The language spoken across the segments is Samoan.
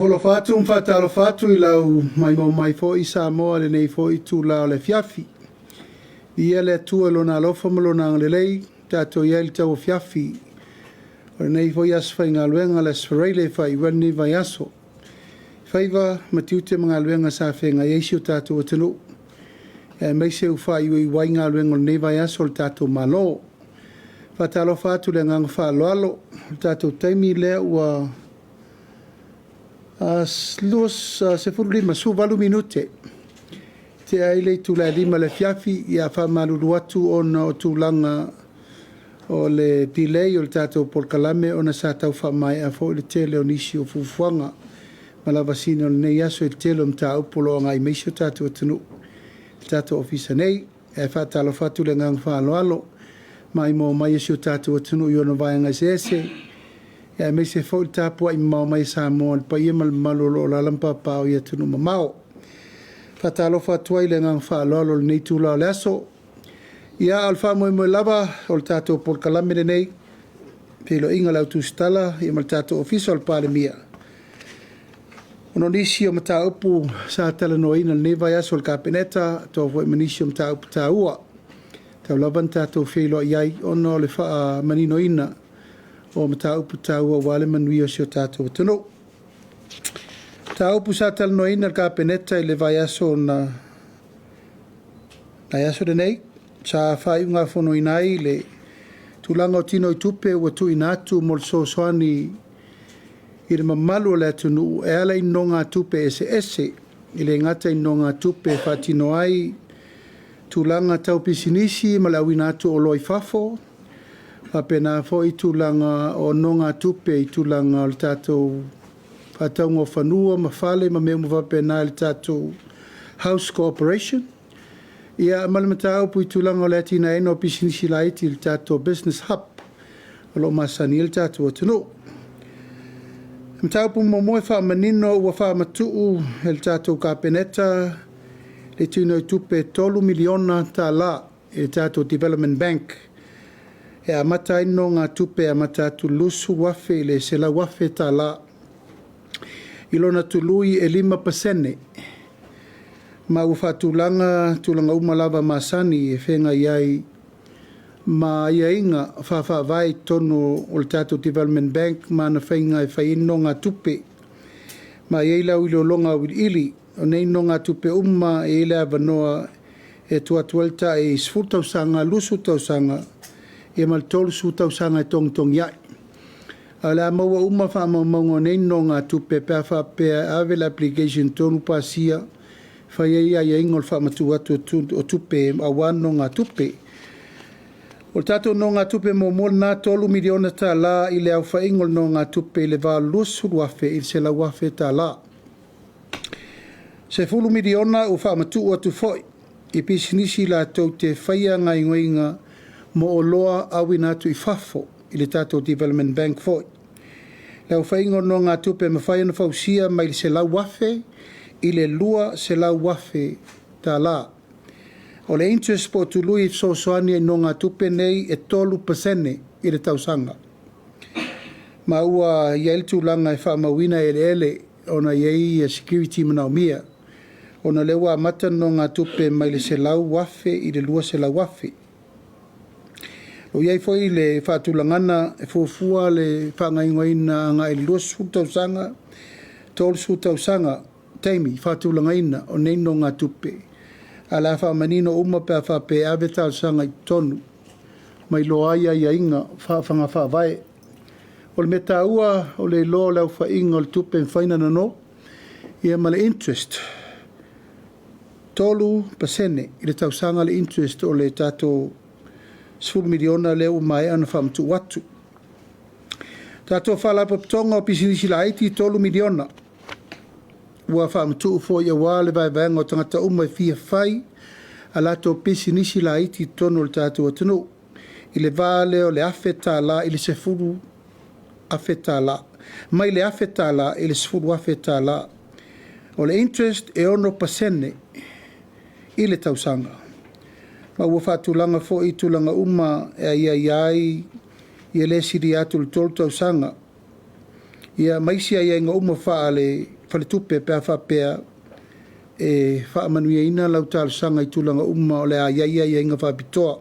Alofa atu ma faatalofa atu i lau maimoa mai foi Samoa i lenei foi itula o le afiafi. Viia le Atua i Lona alofa ma Lona agalelei, tatou i ai i le tauafiafi o lenei foi aso faigaluega, le Aso Faraile e faaiu ai lenei vaiaso i faiva ma tiute ma galuega sa feagai ai si o tatou atunuu, aemaise ua faaiuiu ai galuega o lenei vaiaso a le tatou Malo. Faatalofa atu i le agaga faaaloalo. O le tatou taimi lea ua 18 minute tea ai le itula e 5:00 i le afiafi. Ia faamalulu atu ona o tulaga o le delay o le tatou polokalame ona sa tau faamaea foi le tele o nisi o fuafuaga ma lavasiga o lenei aso i le tele o mataupu o lo o agai mai si o tatou atunuu i le tatou Ofisa nei. Ae faatalofa atu i le agaga faaaloalo, maimoa mai a si o tatou atunuu i ona vaega eseese, aemaise foi le tapuai mamao mai a Samoa i le paia ma le mamalu o lo o alaala ma papaaao i atunuu mamao. Faatalofa atu ai i le agaga faaaloalo i lenei itula o le aso. Ia, a o le faamoemoe lava o le tatou polokalame lenei, feiloaiga o le au tusitala ma le tatou Ofisa o le Palemia, ona o nisi o mataupu sa talanoaina i lenei vaiaso i le Kapeneta, atoa foi ma nisi o mataupu taua tau lava ina tatou feiloai ai ona o le faamaninoina o mataupu taua aua le manuia o si o tatou atunuu. Mataupu sa talanoaina e le Kapeneta i le vaiaso na vaiaso lenei, sa faaiugafonoina ai le tulaga o tinoitupe ua tuuina atu mo le fesoasoani i le mamalu o le atunuu e ala i nonogatupe eseese. E le gata i nonogatupe e faatino ai tulaga tau pisinisi ma le auina atu o oloa i fafo, faapena foi tulaga o nonogatupe i tulaga o le tatou faatauga o fanua ma fale ma mea uma faapena i le tatou House Corporation. Ia ma le mataupu i tulaga o le atinaeina o pisinisi laiti i le tatou Business Hub o lo o masani ai le tatou atunuu. Mataupu muamua e faamanino ua faamatuu e le tatou Kapeneta le tinoitupe $3 miliona i le tatou Development Bank e amata ai nonogatupe e amata atu i le $20,000 i le $100,000 i lona tului e 5%, ma ua faatulaga tulaga uma lava masani e feagai ai ma aiaiga faa-faavae i totonu o le tatou Development Bank ma ana faiga e fai ai nonogatupe. Ma e i ai le iloiloga auiliili o nei nonogatupe uma, e i ai le avanoa e tuu atu ai le tai 10 tausaga, 20 tausaga, ia ma le 30 tausaga e togitogi ai. Ae o le a maua uma faamaumauga o nei nonogatupe pe a faapea e ave le application i totonu pasia, fai ai aiaiga o le faamatuu atu o tupe aua nonogatupe. O le tatou nonogatupe muamua lena $3 miliona i le aofaiga o le nonogatupe i le va o le $20,000 i le $100,000. $10 miliona ua faamatuu atu foi i pisinisi latou te faia gaoioiga mo oloa auina atu i fafo i le tatou Development Bank foi. Le aofaiga o nonogatupe e mafai ona fausia mai le $100,000 i le $200,000. O le interest po o tului e fesoasoani ai i nonogatupe nei e 3% i le tausaga. Ma ua i ai le tulaga e faamauina eleele ona e i ai security manaomia, ona o lea ua amata nonogatupe mai le $100,000 i le $200,000. Ua i ai foi le faatulagaga e fuafua le faagaoioiga agai le 20 tausaga, 30 tausaga taimi faatulagaina o nei nonogatupe, ae o le a faamanino uma pe a faapea e ave talosaga i totonu ma iloa ai aiaiga o faiga faavae. O le mea taua o le iloa o le aofaiga o le tupe e mafai ona nono ia ma le interest, 3% i le tausaga le interest o le tatou $10 miliona lea ua maea ona faamatuu atu. Tatou Faalapotopotoga o Pisinisi Laiti, $3 miliona ua faamatuu foi aua le vaevaega o tagata uma e fia fai a latou pisinisi laiti i totonu o le tatou atunuu i le va lea o le $1,000 i le $10,000, mai le $1,000 i le $10,000. O le interest e 6% i le tausaga, ma ua faatulaga foi tulaga uma e aiaia ai, ia le silia atu i le 3 tausaga Ia, ma isi aiaiga uma faale-faletupe pe a faapea e faamanuiaina lau talosaga i tulaga uma o le a i ai aiaiga faapitoa.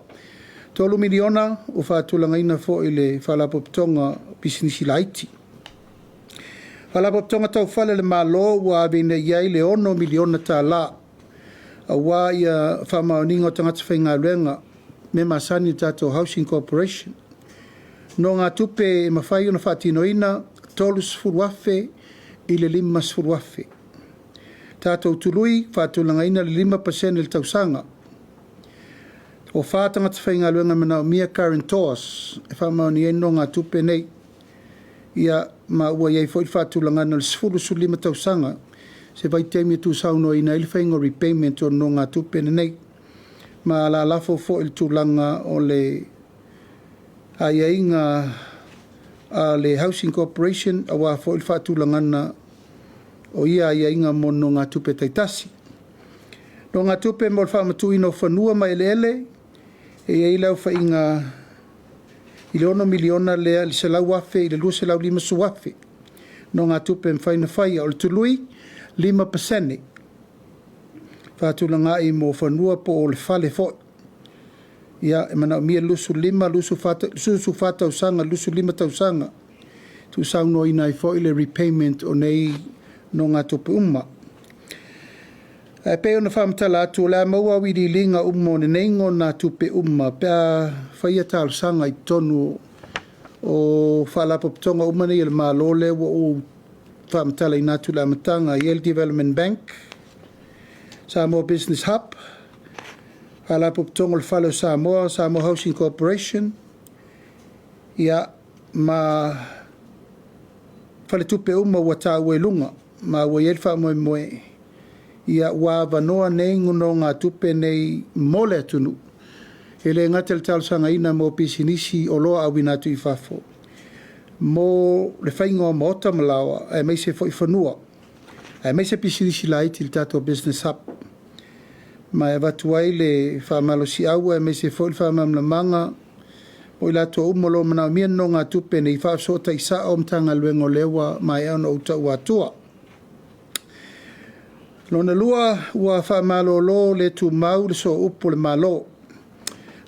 $3 miliona ua faatulagaina foi i le Faalapotopotoga o Pisinisi Laiti. Faalapotopotoga Tau Fale a le Malo ua aveina i ai le $6 miliona tala aua faamaoniga o tagata faigaluega, mea masani a le tatou Housing Corporation. O nonogatupe e mafai ona faatinoina, $30,000 i le $50,000. Tatou tului, faatulagaina le 5% i le tausaga. O fa tagata faigaluega e manaomia guarantors e faamaonia ai nonogatupe nei. Ia, ma ua i ai foi le faatulagaga o le 10 i le 15 tausaga, se vaitaimi e tuusaunoaina ai le faiga o repayment o nonogatupe nei. Ma o le a lafo foi i le tulaga o le aiaiga a le Housing Corporation aua foi le faatulagaga o ia aiaiga mo nonogatupe taitasi. Nonogatupe mo le faamatuuina o fanua ma eleele, e i ai le aofaiga i le $6 miliona lea i le $100,000 i le $250,000 nonogatupe e mafai ona faia. O le tului, 5% faatulagai mo fanua po o le fale foi. Ia, e manaomia le 25, 24 tausaga i le 25 tausaga e tuusaunoaina ai foi le repayment o nei nonogatupe uma. Ae pei ona faamatala atu, o le a maua auiliiliga uma o nei nonogatupe uma pe a faia talosaga i totonu o Faalapotopotoga uma nei a le Malo lea ua ou faamatalaina atu i le amataga. E i ai le Development Bank, Samoa Business Hub, Faalapotopotoga o le Fale o Samoa, Samoa Housing Corporation, ia, ma faletupe uma ua taua i luga, ma ua i ai le faamoemoe, ia ua avanoa nei nonogatupe nei mo le atunuu, e le gata i le talosagaina mo pisinisi oloa auina atu i fafo, mo le faiga o maota ma laoa, aemaise foi fanua, aemaise pisinisi laiti i le tatou Business Hub. Ma e avatu ai le faamalosiau aemaise foi le faamalamalamaga o i latou uma o lo o manaomia nonogatupe nei, faafesootai sao Matagaluega o lea ua maea ona ou taua atua. Lona lua, ua faamalolo le tumau le sooupu o le Malo,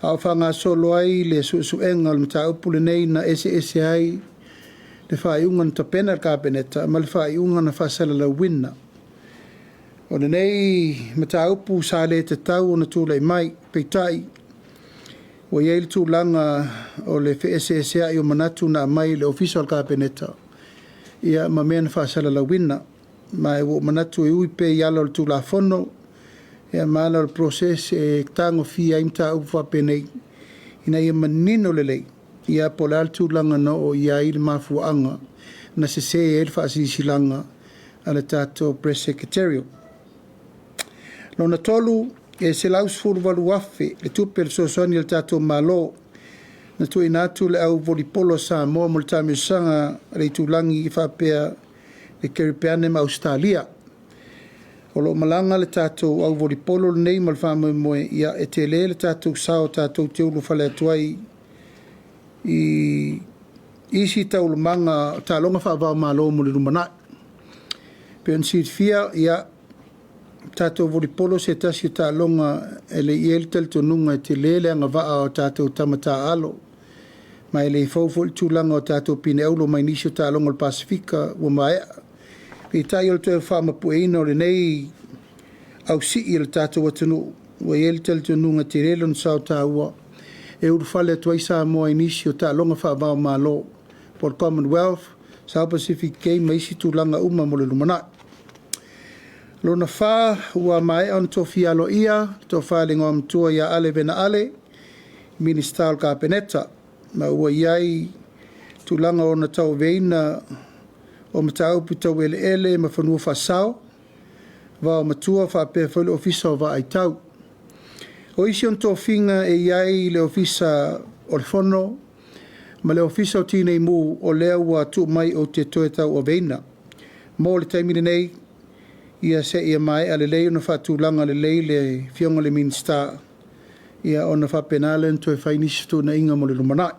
a o faagasolo ai le suesuega o le mataupu lenei na eseese ai le faaiuga na tapena e le Kapeneta ma le faaiuga na faasalalauina. O lenei mataupu sa le tatau ona tulai mai, peitai ua i ai le tulaga o le feeseeseai o manatu na aumai e le Ofisa o le Kapeneta ia ma mea na faasalalauina. Ma ua ou manatu e ui pea i ala o le Tulafono ia ma ala o le process e tagofia ai mataupu faapenei, ina ia manino lelei, ia po o le a le tulaga na oo i ai le mafuaaga na sese ai le faasilasilaga a le tatou Press Secretariat. Lona tolu, e $118,000 le tupe a le fesoasoani a le tatou Malo na tuuina atu le au volipolo a Samoa mo le taamilosaga a le itulagi faapea le Kerepeane ma Ausetalia. O lo o malaga le tatou au volipolo lenei ma le faamoemoe, ia e tele le tatou sao tatou te ulufale atu ai i isi taualumaga o taaloga faava-o-Malo mo le lumanai. E pei ona silafia, ia, tatou volipolo o se tasi o taaloga e i ai le talitonuga e tele le agavaa o tatou tama taaalo, ma e le fou foi le tulaga o tatou pine auro mai nisi o taaloga o le Pasefika ua maea. Peitai o le toe faamapueina o lenei ausii e le tatou atunuu, ua i ai le talitonuga e tele lona sao taua e ulufale atu ai Samoa i nisi o taaloga faava-o-Malo po o le Commonwealth, South Pacific Games ma isi tulaga uma mo le lumanai. Lona fa, ua maea ona tofia aloaia le Tofa i le Igoamatua ia Ale Vena Ale, Minisita o le Kapeneta, ma ua i ai tulaga o ona tauaveina o mataupu tau eleele ma fanua faasao, vaomatua faapea foi le Ofisa o Vaaitau. O isi ona tofiga e i ai le Ofisa o le Fono ma le Ofisa o Tinei Mu, o lea ua tuu mai ou te toe tauaveina. Mo le taimi lenei, ia seia maea lelei ona faatulaga lelei le Afioga i le Minisita, ia ona faapena lea ona toe fai nisi fetuunaiga mo le lumanai.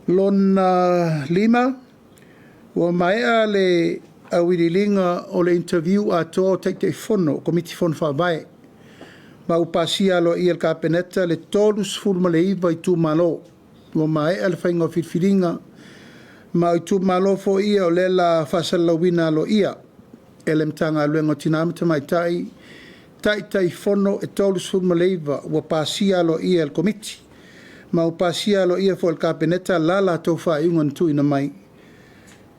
Lona lima, Ua maea le auiliiliga o le interview atoa o Taitaifono o Komiti Fono Faavae, ma ua pasia aloaia e le Kapeneta le 39 itumalo. Ua maea le faiga o filifiliga, ma o itumalo foi ia o lea o le a faasalalauina aloaia e le Matagaluega o Tina ma Tamaitai Taitaifono e 39 ua pasia aloaia e le Komiti, ma ua pasia aloaia foi e le Kapeneta la latou faaiuga na tuuina mai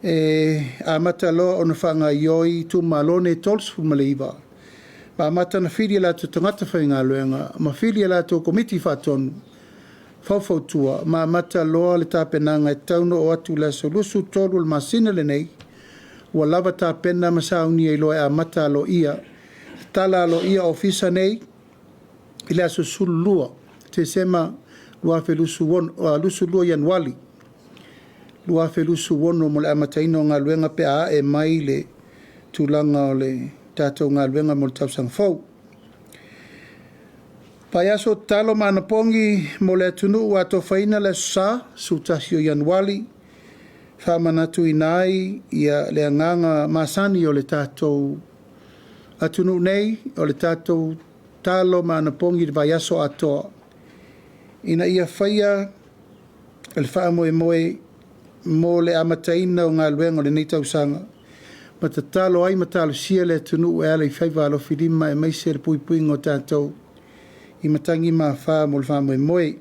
e amata loa ona faagaoioi itumalo nei e 39, ma amata ona fili o latou tagata faigaluega ma fili a latou Komiti Faatonu faufautua ma amata loa le tapenaga e tatau ona oo atu i le aso 23 o le masina lenei, ua lava tapena ma saunia ai loa e amata aloaia, tatala aloaia ofisa nei i le aso 12 Tesema 2022 Ianuari 2026 mo le amataina o galuega pe a ae mai le tulaga o le tatou galuega mo le tausaga fou. Vaiaso tatalo ma anapogi mo le atunuu ua atofaina le Aso Sa 11 o Ianuari, e faamanatuina ai le agaga masani o le tatou atunuu nei, o le tatou tatalo ma anapogi i le vaiaso atoa, ina ia faia le faamoemoe mo le amataina o galuega o lenei tausaga, ma tatalo ai ma talosia le atunuu e ala i faiva alofilima aemaise le puipuiga o tatou i matagi ma afa mo le faamoemoe.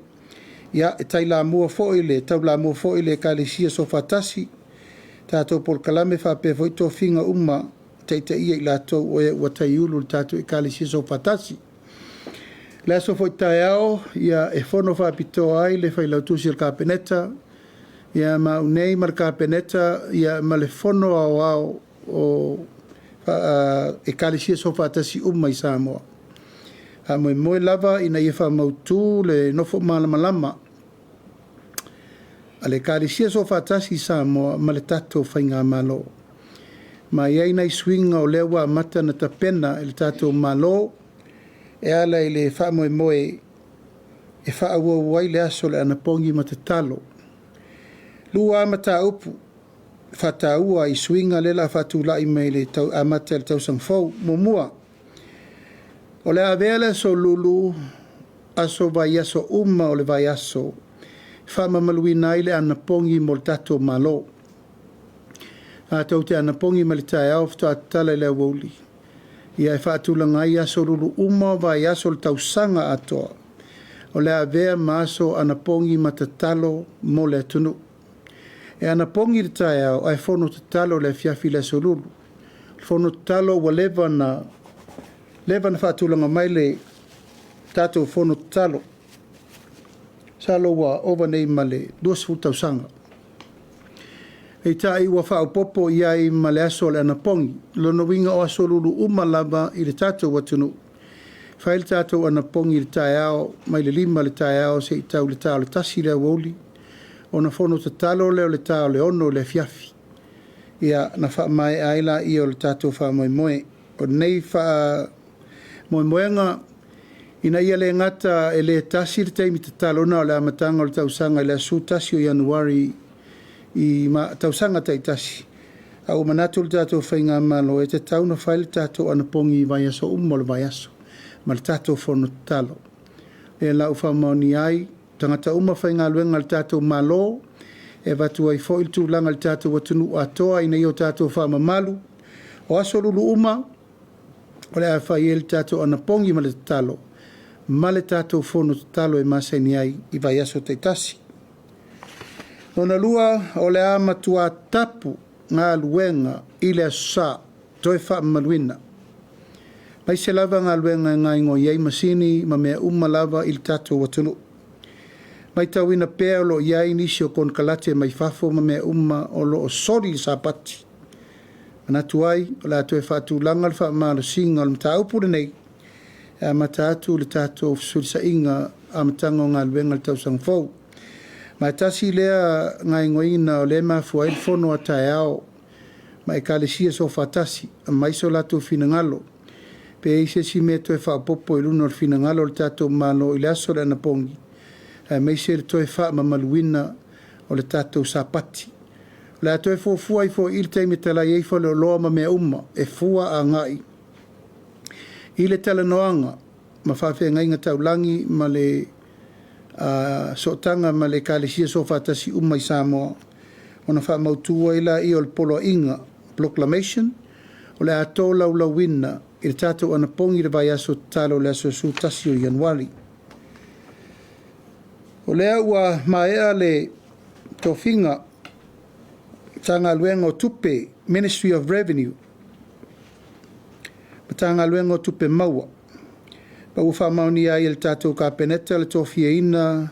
Ia, e taulamua foi le Ekalesia Soofaatasi, tatou polokalame faapea foi tofiga uma e taitaia i latou o e ua taiulu i le tatou Ekalesia Soofaatasi. O le aso foi taeao, ia, e fono faapitoa ai le Failautusi o le Kapeneta, ia ma au nei ma le Kapeneta, ia ma le Fono Aoao o Ekalesia Soofaatasi uma i Samoa. Faamoemoe lava ina ia faamautu le nofo malamalama a le Ekalesia Soofaatasi i Samoa ma le tatou Faigamalo. Ma e i ai nai suiga o lea ua amata ona tapena e le tatou Malo e ala i le faamoemoe e faaauau ai le aso o le anapogi ma tatalo. Lua lava mataupu faataua i suiga lea o le a faatulai mai i le amata i le tausaga fou. Muamua, o le a avea le aso Lulu, aso vaiaso uma o le vaiaso, e faamamaluina ai le anapogi mo le tatou Malo. Tatou te anapogi mai le taeao faatoa tatala i le aoauli, ia e faatulaga ai aso Lulu uma o vaiaso o le tausaga atoa, o le a avea ma aso anapogi ma tatalo mo le atunuu. E anapogi i le taeao ae fono tatalo i le afiafi i le aso Lulu. O le fono tatalo ua leva ona faatulaga mai le tatou fono tatalo. Masalo ua ova nei ma le 20 tausaga. Peitai ua faaopoopo i ai ma le aso o le anapogi. O lona uiga o aso Lulu uma lava i le tatou atunuu, fai le tatou anapogi i le taeao mai le 5 i le taeao seia tau i le ta o le 1 i le aoauli, ona fono tatalo lea o le ta o le 6 i le afiafi. Ia, ona faamaea ai lea o le tatou faamoemoe. O lenei faamoemoega, ina ia le gata e le tasi le taimi tatalo na o le amataga o le tausaga i le aso 11 o Ianuari i tausaga taitasi, a ua manatu le tatou Faigamalo e tatau ona fai le tatou anapogi i vaiaso uma o le vaiaso ma le tatou fono tatalo. O lea la ua faamaonia ai tagata uma faigaluega a le tatou Malo, e avatu ai foi le tulaga i le tatou atunuu atoa ina ia o tatou faamamalu. O aso Lulu uma o le a fai ai le tatou anapogi ma le tatalo ma le tatou fono tatalo e masani ai i vaiaso taitasi. Lona lua, o le a matua tapu galuega i le Aso Sa, toe faamamaluina. Aemaise lava galuega e gaoioi ai masini ma mea uma lava i le tatou atunuu. Matauina pea o lo o i ai nisi o konekarate mai fafo ma mea uma o lo o soli le Sapati. Manatu ai, o le a toe faatulaga le faamalosiga o le mataupu lenei e amata atu le tatou fesulisaiga amataga o galuega i le tausaga fou. Ma e tasi lea gaoioiga o lea e mafua ai le fono a taeao ma Ekalesia Soofaatasi, aumai so latou finagalo, pe i ai se isi mea e toe faaopoopo i luna o le finagalo o le tatou Malo i le aso o le anapogi, aemaise le toe faamamaluina o le tatou Sapati. O O le a toe fuafua ai foi i le taimi e talai ai faleoloa ma mea uma e fua agai i le talanoaga ma faafeagaiga taulagi ma le sootaga ma le Ekalesia Soofaatasi uma i Samoa, ona faamautu ai lea o le poloaiga, proclamation, o le a tolaulauina i le tatou anapogi i le vaiaso tatalo i le aso 11 o Ianuari. O lea ua maea le tofiga Matagaluega o Tupe, Ministry of Revenue, Matagaluega o Tupe Maua, ma ua faamaonia ai e le tatou Kapeneta le tofiaina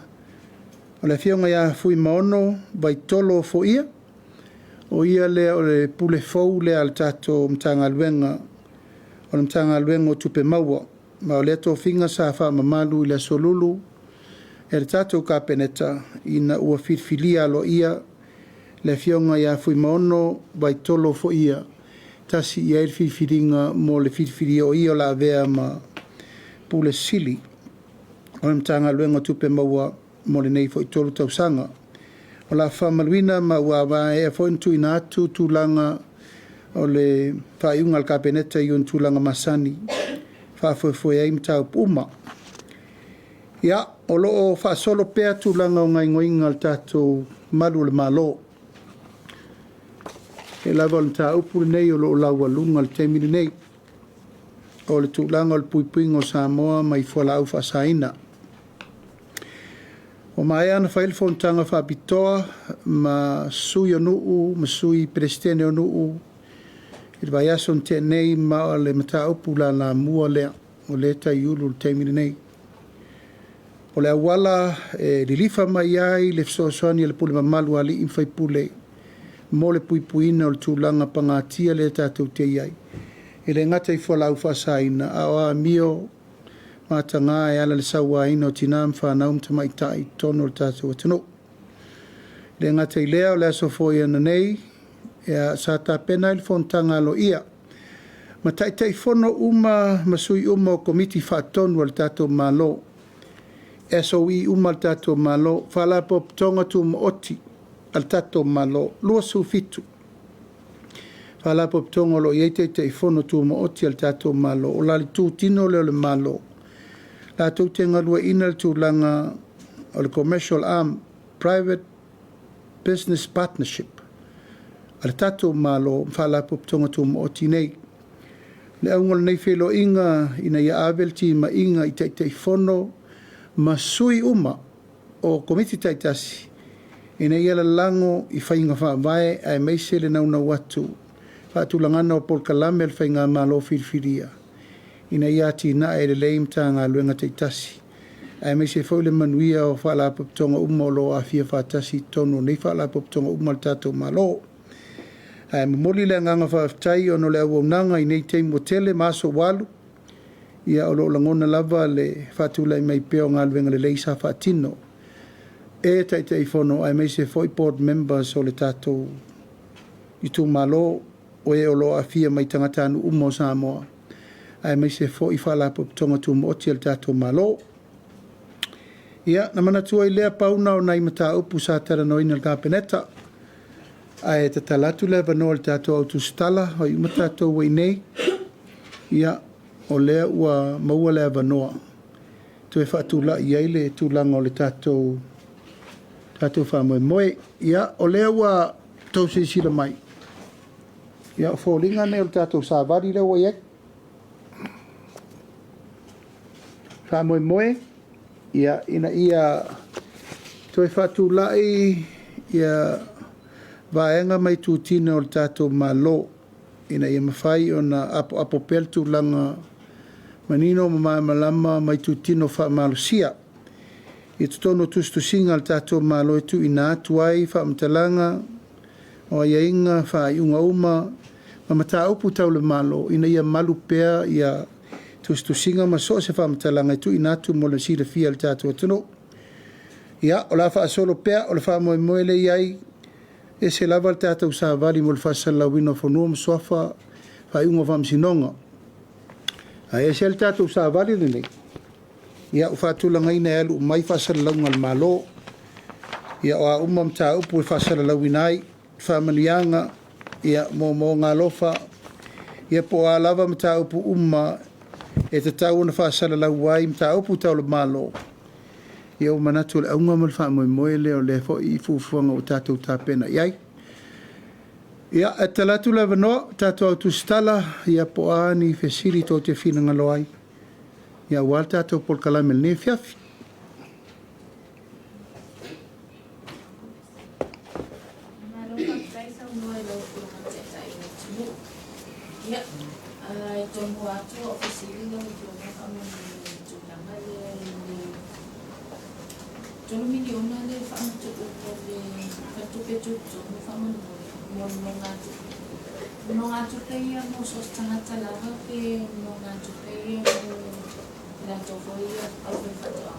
o le Afioga ia Fuimaono Vaitolo Foia, o ia lea o le Pule fou lea a le tatou Matagaluega, o le Matagaluega o Tupe Maua, ma o lea tofiga sa faamamalu i le Aso Lulu e le tatou Kapeneta ina ua filifilia aloaia le Afioga ia Fuimaono Vaitolo Foia, tasi i ai le filifiliga mo le filifilia o ia o le a avea ma Pule Sili o le Matagaluega o Tupe Maua mo lenei foi 3 tausaga. O le a faamamaluina ma ua maea foi ona tuuina atu tulaga o le faaiuga a le Kapeneta i ona tulaga masani e faafoefoe ai mataupu uma. Ia, o lo o faasolo pea tulaga o gaoioiga a le tatou Malu o le Malo. E lava o le mataupu lenei o lo o laualuga i le taimi lenei, o le tulaga o le puipuiga o Samoa mai fualaau faasaina. Ua maea ona fai le fonotaga faapitoa ma sui o nuu ma sui Peresetene o nuu i le vaiaso na tea nei, ma o le mataupu lalamua lea o lea e taiulu i le taimi lenei. O le auala e lilifa mai ai le fesoasoani a le pule mamalu a alii ma faipule mo le puipuiga o le tulaga pagatia lea tatou te i ai. E le gata i fualaau faasaina, a o amio mataga e ala i le sauaina o tina ma fanau ma tamaitai i totonu o le tatou atunuu. E le gata i lea, o le aso foi ananei sa tapena ai le fonotaga aloaia ma Taitaifono uma ma sui uma o Komiti Faatonu a le tatou Malo, SOE uma a le tatou Malo, Faalapotopotoga Tumaoti a le tatou Malo, 27 Faalapotopotoga o lo o i ai Taitaifono Tumaoti a le tatou Malo, o la le itutino lea o le Malo, latou te galueaiina le tulaga o le Commercial Arm, Private Business Partnership a le tatou Malo ma Faalapotopotoga Tumaoti nei. Le auga o lenei feiloaiga ina ia ave le timaiga i Taitaifono ma sui uma o Komiti taitasi ina ia lalago i faiga faavae aemaise le naunau atu faatulagaga o polokalame a le Faigamalo filifilia ina ia atinae lelei Matagaluega taitasi aemaise foi le manuia o Faalapotopotoga uma o lo o aafia faatasi i totonu o nei Faalapotopotoga uma a le tatou Malo. Ae momoli le agaga faafetai ona o le auaunaga i nei taimi ua tele ma aso ua alu, ia o lo o lagona lava le faatulai mai pea o galuega lelei sa faatino e Taitaifono aemaise foi board members o le tatou itumalo, o e o lo o aafia mai tagatanuu uma o Samoa, aemaise foi Faalapotopotoga Tumaoti a le tatou Malo. Ia, na manatu ai lea pau na o nai mataupu sa talanoaina i le Kapeneta, ae tatala atu le avanoa i le tatou au tusitala, o ai uma tatou ua i inei, ia, o lea ua maua le avanoa toe faatulai ai le tulaga o le tatou faamoemoe. Ia, o lea ua outou silasila mai, ia, o foliga nei o le tatou savali lea ua i ai. Faamoemoe, ia, ina ia toe faatulai ia vaega ma itutino o le tatou Malo ina ia mafai ona apoapo pea le tulaga manino ma malamalama ma itutino faamalosia i totonu o tusitusiga a le tatou Malo e tuuina atu ai faamatalaga o aiaiga, faaiuga uma ma mataupu tau le Malo ina ia malu pea ia tusitusiga ma so o se faamatalaga e tuuina atu mo le silafia e le tatou atunuu. Ia, o le a faasolo pea, o le faamoemoe lea e i ai, ese lava le tatou savali mo le faasalalauina o fanua ma suafa, faaiuga o faamasinoga. Ae ese le tatou savali lenei, ia ua faatulagaina e alu uma ai faasalalauga a le Malo. Ia o a uma mataupu e faasalalauina ai. faamanuiaga, ia, moomooga alofa, ia po o a lava mataupu uma e tatau ona faasalalau ai mataupu tau le Malo. Ia ua manatu o le auga ma le faamoemoe lea o lea foi fuafuaga ua tatou tapena i ai. Ia, e tatala atu le avanoa, tatou au tusitala, ia po o a ni fesili tou te finagalo ai, ia aua le tatou polokalame i lenei afiafi. Malo faafetai saunoa i lau Afioga i le Taitai o le atunuu. Ia, e tomua atu au fesili lau Afioga faamolemole i le tulaga lea i le $3 miliona lea e faamatuu mo le Faletupe Tutotonu faamolemole mo nonogatupe. O nonogatupe ia mo so o se tagata lava pe o nonogatupe ia mo latou foi ia aufaifaatoaga?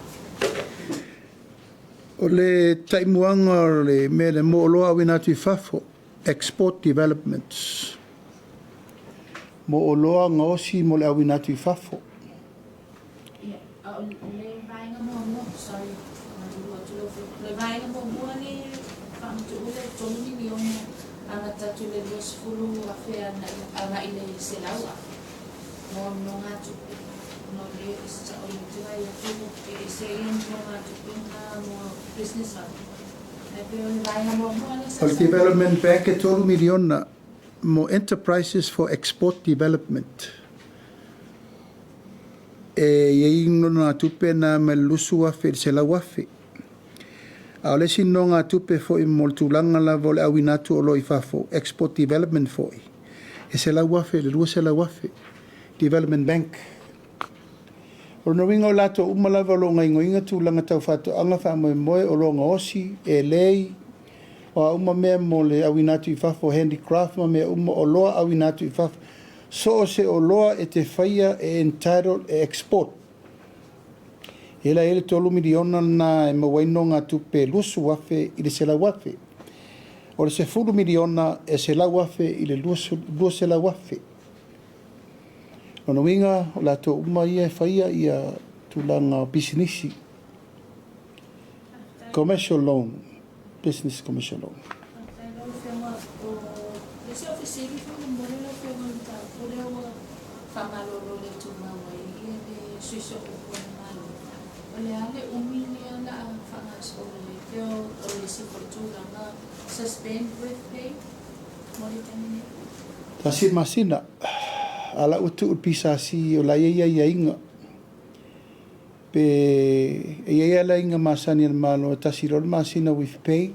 O le taimuaga o le mea lea mo oloa auina atu i fafo, export developments. Mo oloa gaosi mo le auina atu i fafo. Ia, a o le vaega muamua, sorry, faamalulu atu lau Afioga. O le vaega muamua le faamatuu le $3 miliona amata atu i le 20,000 agai i le 100,000 mo nonogatupe. Ona o lea e sao i te vaai atu e ese ia nonogatupe na mo business lava. Ae pei o le vaega muamua lea sa O le Development Bank e $3 miliona mo enterprises for export development. E i ai nonogatupe na mai le 20,000 i le 100,000. A o le isi nonogatupe foi mo le tulaga lava o le auina atu o oloa i fafo, export development foi, e 100,000 i le 200,000, Development Bank. O lona uiga o latou uma lava o lo o gaoioiga tulaga tau faatoaga, faamoemoe, oloa gaosi, elei, o a uma mea mo le auina atu i fafo, handicraft ma mea uma, oloa auina atu i fafo. So o se oloa e te faia e entitled e export. E la i ai le $3 miliona lena e maua ai nonogatupe 20,000 i le 100,000. O le $10 miliona e 100,000 i le 200,000. Lona uiga, o latou uma ia e faia ia tulaga o pisinisi. Commercial loan, business commercial loan. Faafetai lau Afioga. O le isi au fesili faamolemole lau Afioga i le mataupu lea ua faamalolo le tumau ai le sui sooupu a le Malo. O le a le umi lea o le a faagasolo ai pe o le isi foi tulaga suspend with pay mo le taimi nei? 1 masina, a la ua tuu le PSC o la e i ai aiaiga. Pe e i ai alaiga masani a le Malo e tasi loa le masina with pay,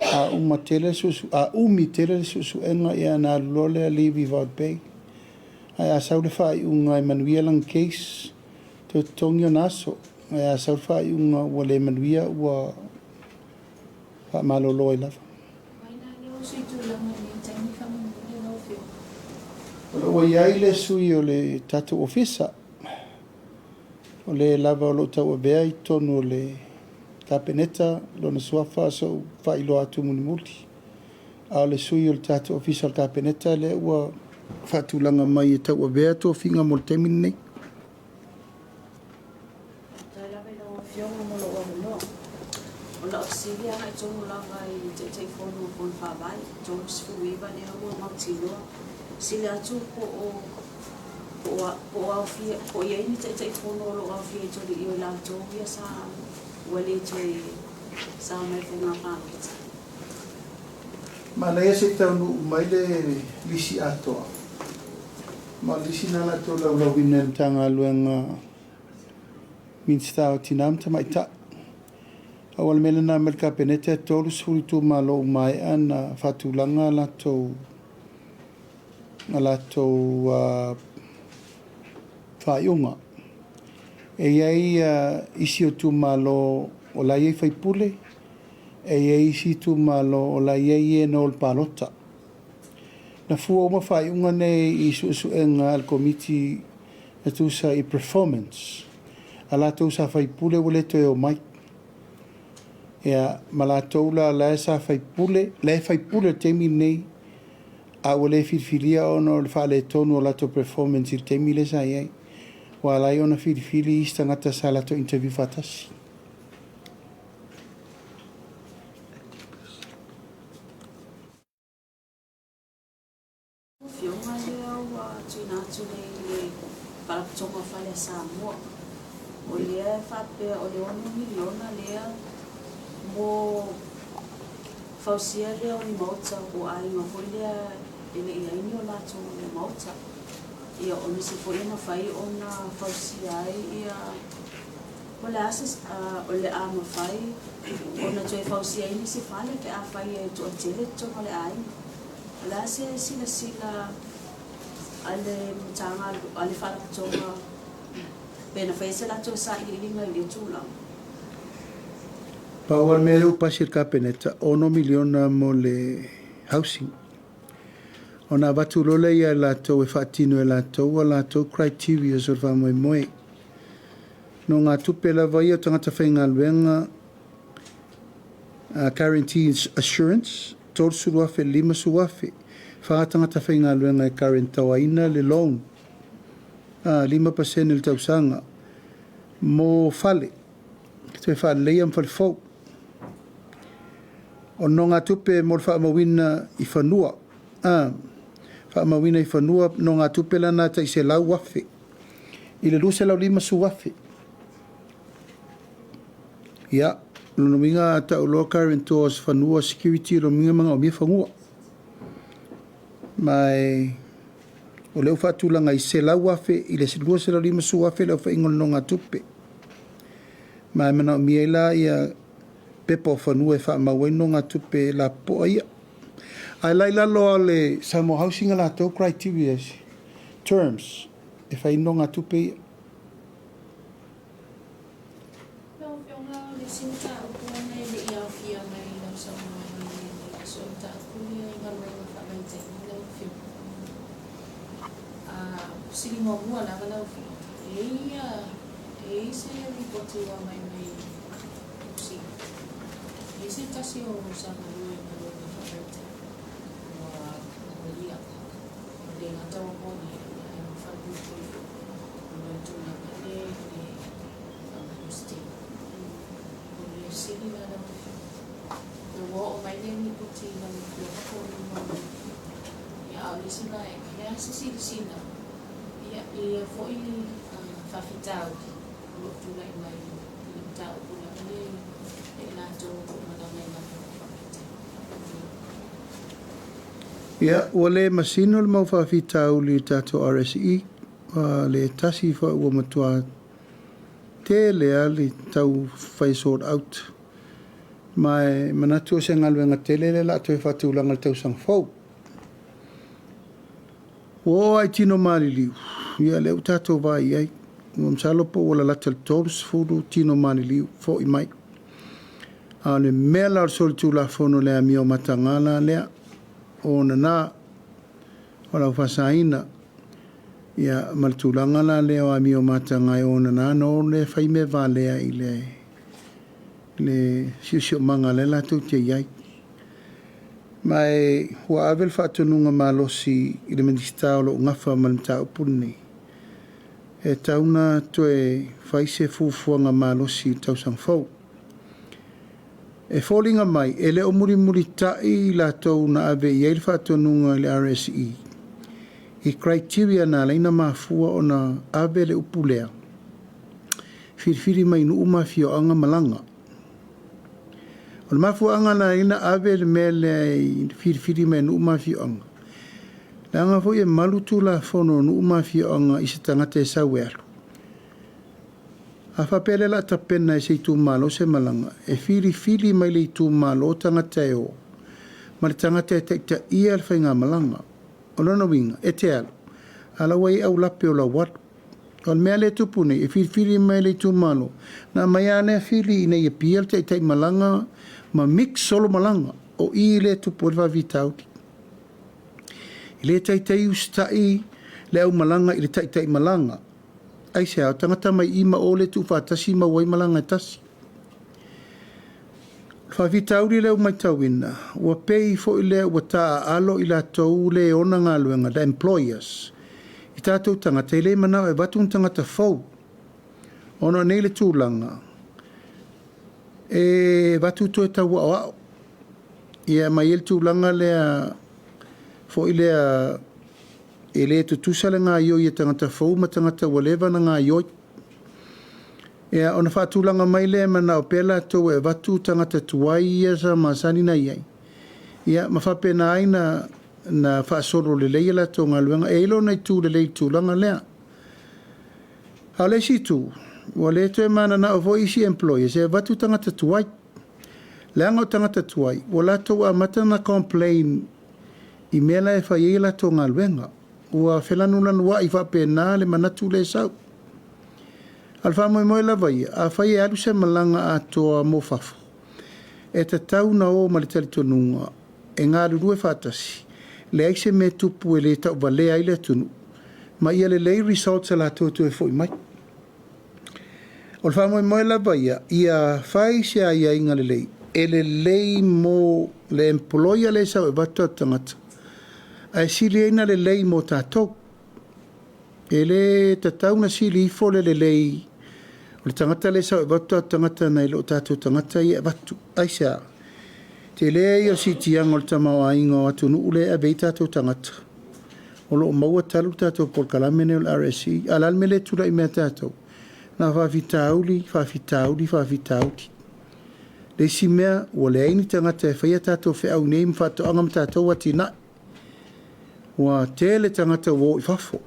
a uma tele le suesuega, a umi tele le suesuega, ia ona alu loa lea leave without pay. Ae a sau le faaiuga e manuia lana case, toe totogi ona aso. Ae a sau le faaiuga ua le manuia, ua faamalolo ai lava. Mai la lea o sui tulaga i lenei taimi faamolemole lau Afioga. O lo o ua i ai le sui o le tatou ofisa, o le lava o lo o tauavea i totonu o le Kapeneta, lona suafa sa ou faailoa atu mulimuli. A o le sui o le tatou ofisa o le Kapeneta lea ua faatulaga mai e tauavea tofiga mo le taimi lenei. Faafetai lava i lau Afioga mo lou avanoa. O lau fesili agai tonu lava i le Taitaifono o Fono Faavae, 39 lea ua mautinoa. Sili atu po o po o po o aofia po o i ai ni Taitaifono o lo o aofia i totonu i latou ia sa ua le toe sao mai i le faiga palota. Manaia se i taunuu mai le lisi atoa. Ma o le lisi lena o le a toe laulauina e le Matagaluega Minisita o Tina ma Tamaitai. Aua o le mea lena mai le Kapeneta e 30 itumalo ua maea ona faatulaga a latou faaiuga. E i ai isi o itumalo o la e i ai faipule, e i ai isi itumalo o la e i ai e na o le palota. Na fua uma faaiuga nei i suesuega a le Komiti e tusa i performance. A latou sa faipule ua le toe omai. Ia, ma latou la la e sa faipule, la e faipule i le taimi lenei, a ua le filifilia ona o le faaletonu o latou performance i le taimi lea sa i ai. Ua ala ai ona filifili isi tagata sa latou interview faatasi. ua tuuina atu nei i le Faalapotopotoga o Fale a Samoa. O lea e faapea o le $6 miliona lea mo fausia lea o ni maota o aiga foi lea e le i ai ni o latou maota. Ia o nisi foi e mafai ona fausia ai ia po o le a se o le a mafai ona toe fausia ai nisi fale pe afai e toatele totonu o le aiga. O le a se silasila a le Matagaluega a le Faalapotopotoga pe na faia se latou sailiiliga i lea tulaga? Pau lava le mea lea ua pasi e le Kapeneta, $6 miliona mo le housing. Ona avatu loa lea ia i latou e faatino e latou a latou criterias o le faamoemoe. Nogatupe lava ia o tagata faigaluega guarantee assurance, $30,000 i le $50,000. Fa tagata faigaluega e guarantor ina le loan, 5% i le tausaga. Mo fale, toe faaleleia ma fale fou. O nogatupe mo le faamauina i fanua, faamauina i fanua nogatupe lana tai $100,000 i le $250,000. Ia, lona uiga a tau loa guarantors fanua security, lona uiga e manaomia fanua. Ma e o lea ua faatulaga i $100,000 i le $250,000 le aofaiga o le nogatupe. Ma e manaomia ai la ia pepa o fanua e faamau ai nogatupe lapopoa ia. Ae la i lalo o le Samoa Housing a latou criteria terms e fai ai nogatupe ia. Lau Afioga, o le isi mataupu ona e le i aofia mai i lau saunoaga i lenei aso, o le mataupu lea i galuega faavaitaimi lau Afioga. Fesili muamua lava lau Afioga, e i ai se lipoti ua aumai mai Niu Sila, e i ai se tasi o sa galue i galuega faavaitaimi ua molia, ua le gata ua molia, ae ua falepuipui foi ona o le tulaga lea i le faamalositino. O le fesili la lau Afioga, pe ua oo mai lea lipoti i lau Afioga po o le ua. Ia, a o le isi vaega, o le a se silasila ia i ia foi faafitauli o lo o tulai mai i le mataupu lava lea ia i latou o lo o malaga i galuega faavaitaimi. Ia, ua le masino le mau faafitauli i le tatou RSE, ua le tasi foi ua matua tele lava le tau fai sort out. Ma e manatu o se galuega tele lea o le a toe faatulaga i le tausaga fou. Ua oo lava i tino maliliu, ia lea ua tatou vaai i ai. Ua masalo po ua lalata i le 30 tino maliliu foi mai. A o le mea la o le solitulafono i le amio mataga la lea, o nana o lau faasaina, ia ma le tulaga la lea o amio mataga e onana ona o lea fai mea valea i le siosiomaga lea latou te i ai. Ma e ua ave le faatonuga malosi i le Minisita o lo o gafa ma le mataupu lenei, e tatau ona toe fai se fuafuaga malosi i le tausaga fou. E foliga mai e le o mulimulitai i latou na ave i ai le faatonuga i le RSE i criteria na ala ai ona mafua ona ave le upu lea, filifili mai nuu ma afioaga malaga. O le mafuaaga na ala ai ona ave le mea lea i filifili mai nuu ma afioaga, leaga foi e malu tulafono o nuu ma afioaga i se tagata e sau e alu. A faapea lea o le a tapena e se itumalo se malaga, e filifili mai le itumalo tagata e o, ma le tagata e taitaia le faigamalaga. O lona uiga, e te alu, a o la ua i ai aulape o lau alu. O le mea lea e tupu nei, e filifili mai le itumalo, na aumai lava lea fili ina ia pia le taitai malaga ma mix solo malaga. O i lea e tupu ai le faafitauli. E le taitai usitai le aumalaga i le taitai malaga. Aisea, o tagata mai i ma o lea e tuufaatasi maua ai malaga e tasi. O le faafitauli lea ua matauina, ua pei foi lea ua taaalo i latou le ona galuega, the employers, i tatou tagata e le manao e avatu ni tagata fou. Ona o nei le tulaga, e avatu toe tau aoao. Ia ma i ai le tulaga lea foi lea E le tutusa le gaoioi a tagata fou ma tagata ua leva ona gaoioi. Ia, ona faatulaga mai lea e manao pea latou e avatu tagata tuai ia sa masani ona i ai, ia ma faapena ai ona faasolo lelei a latou galuega. E i ai lona itu lelei i le tulaga lea. A o le isi itu, ua le toe mananao foi isi employers e avatu tagata tuai, leaga o tagata tuai ua latou amata ona complain i mea la e fai ai a latou galuega. Ua felanulanuai faapena le manatu lea e sau. A o le faamoemoe lava ia, afai e alu se malaga atoa mo fafo, e tatau ona o ma le talitonuga e galulue faatasi, leai se mea e tupu e le tauvalea ai le atunuu, ma ia lelei results a latou e toe foi mai. O le faamoemoe lava ia, ia fai se aiaiga lelei, e lelei mo le employer lea e sau e avatu o tatou tagata, ae sili ai ona lelei mo tatou. E le tatau ona sili ifo le lelei o le tagata lea e sau e avatu o tatou tagata nai lo tatou tagata ia e avatu. Aisea? Tele ia o le siitiaga o le tamaoaiga o atunuu lea e ave ai tatou tagata, o lo o maua talu le tatou polokalame lenei o le RSE. A o le a le mea lea e tulai mai ia tatou? Na o faafitauli, faafitauli, faafitauli. Le isi mea, ua leai ni tagata e faia tatou feau nei ma faatoaga ma tatou atinae. Ua tele tagata ua o i fafo.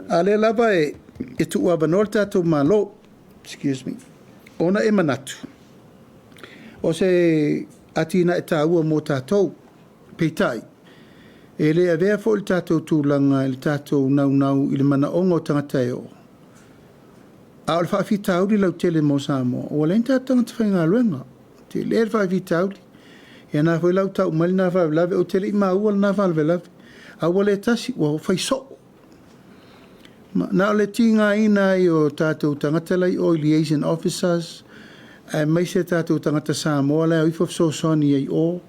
A o lea lava e tuuavanoa le tatou Malo, excuse me, ona e manatu, o se atinae taua mo tatou. Peitai, e le avea foi le tatou tulaga i le tatou naunau i le manaoga o tagata e o, a o le faafitauli lautele mo Samoa, ua leai ni tatou tagata faigaluega. Tele le faafitauli. Ia na foi la ua tau mai lena faalavelave, ou te le i maua lena faalavelave. A ua le tasi, ua fai soo. Na o le tigaina ai o tatou tagata la i o i liaison officers, aemaise tatou tagata Samoa la e o ifo fesoasoani ai i o,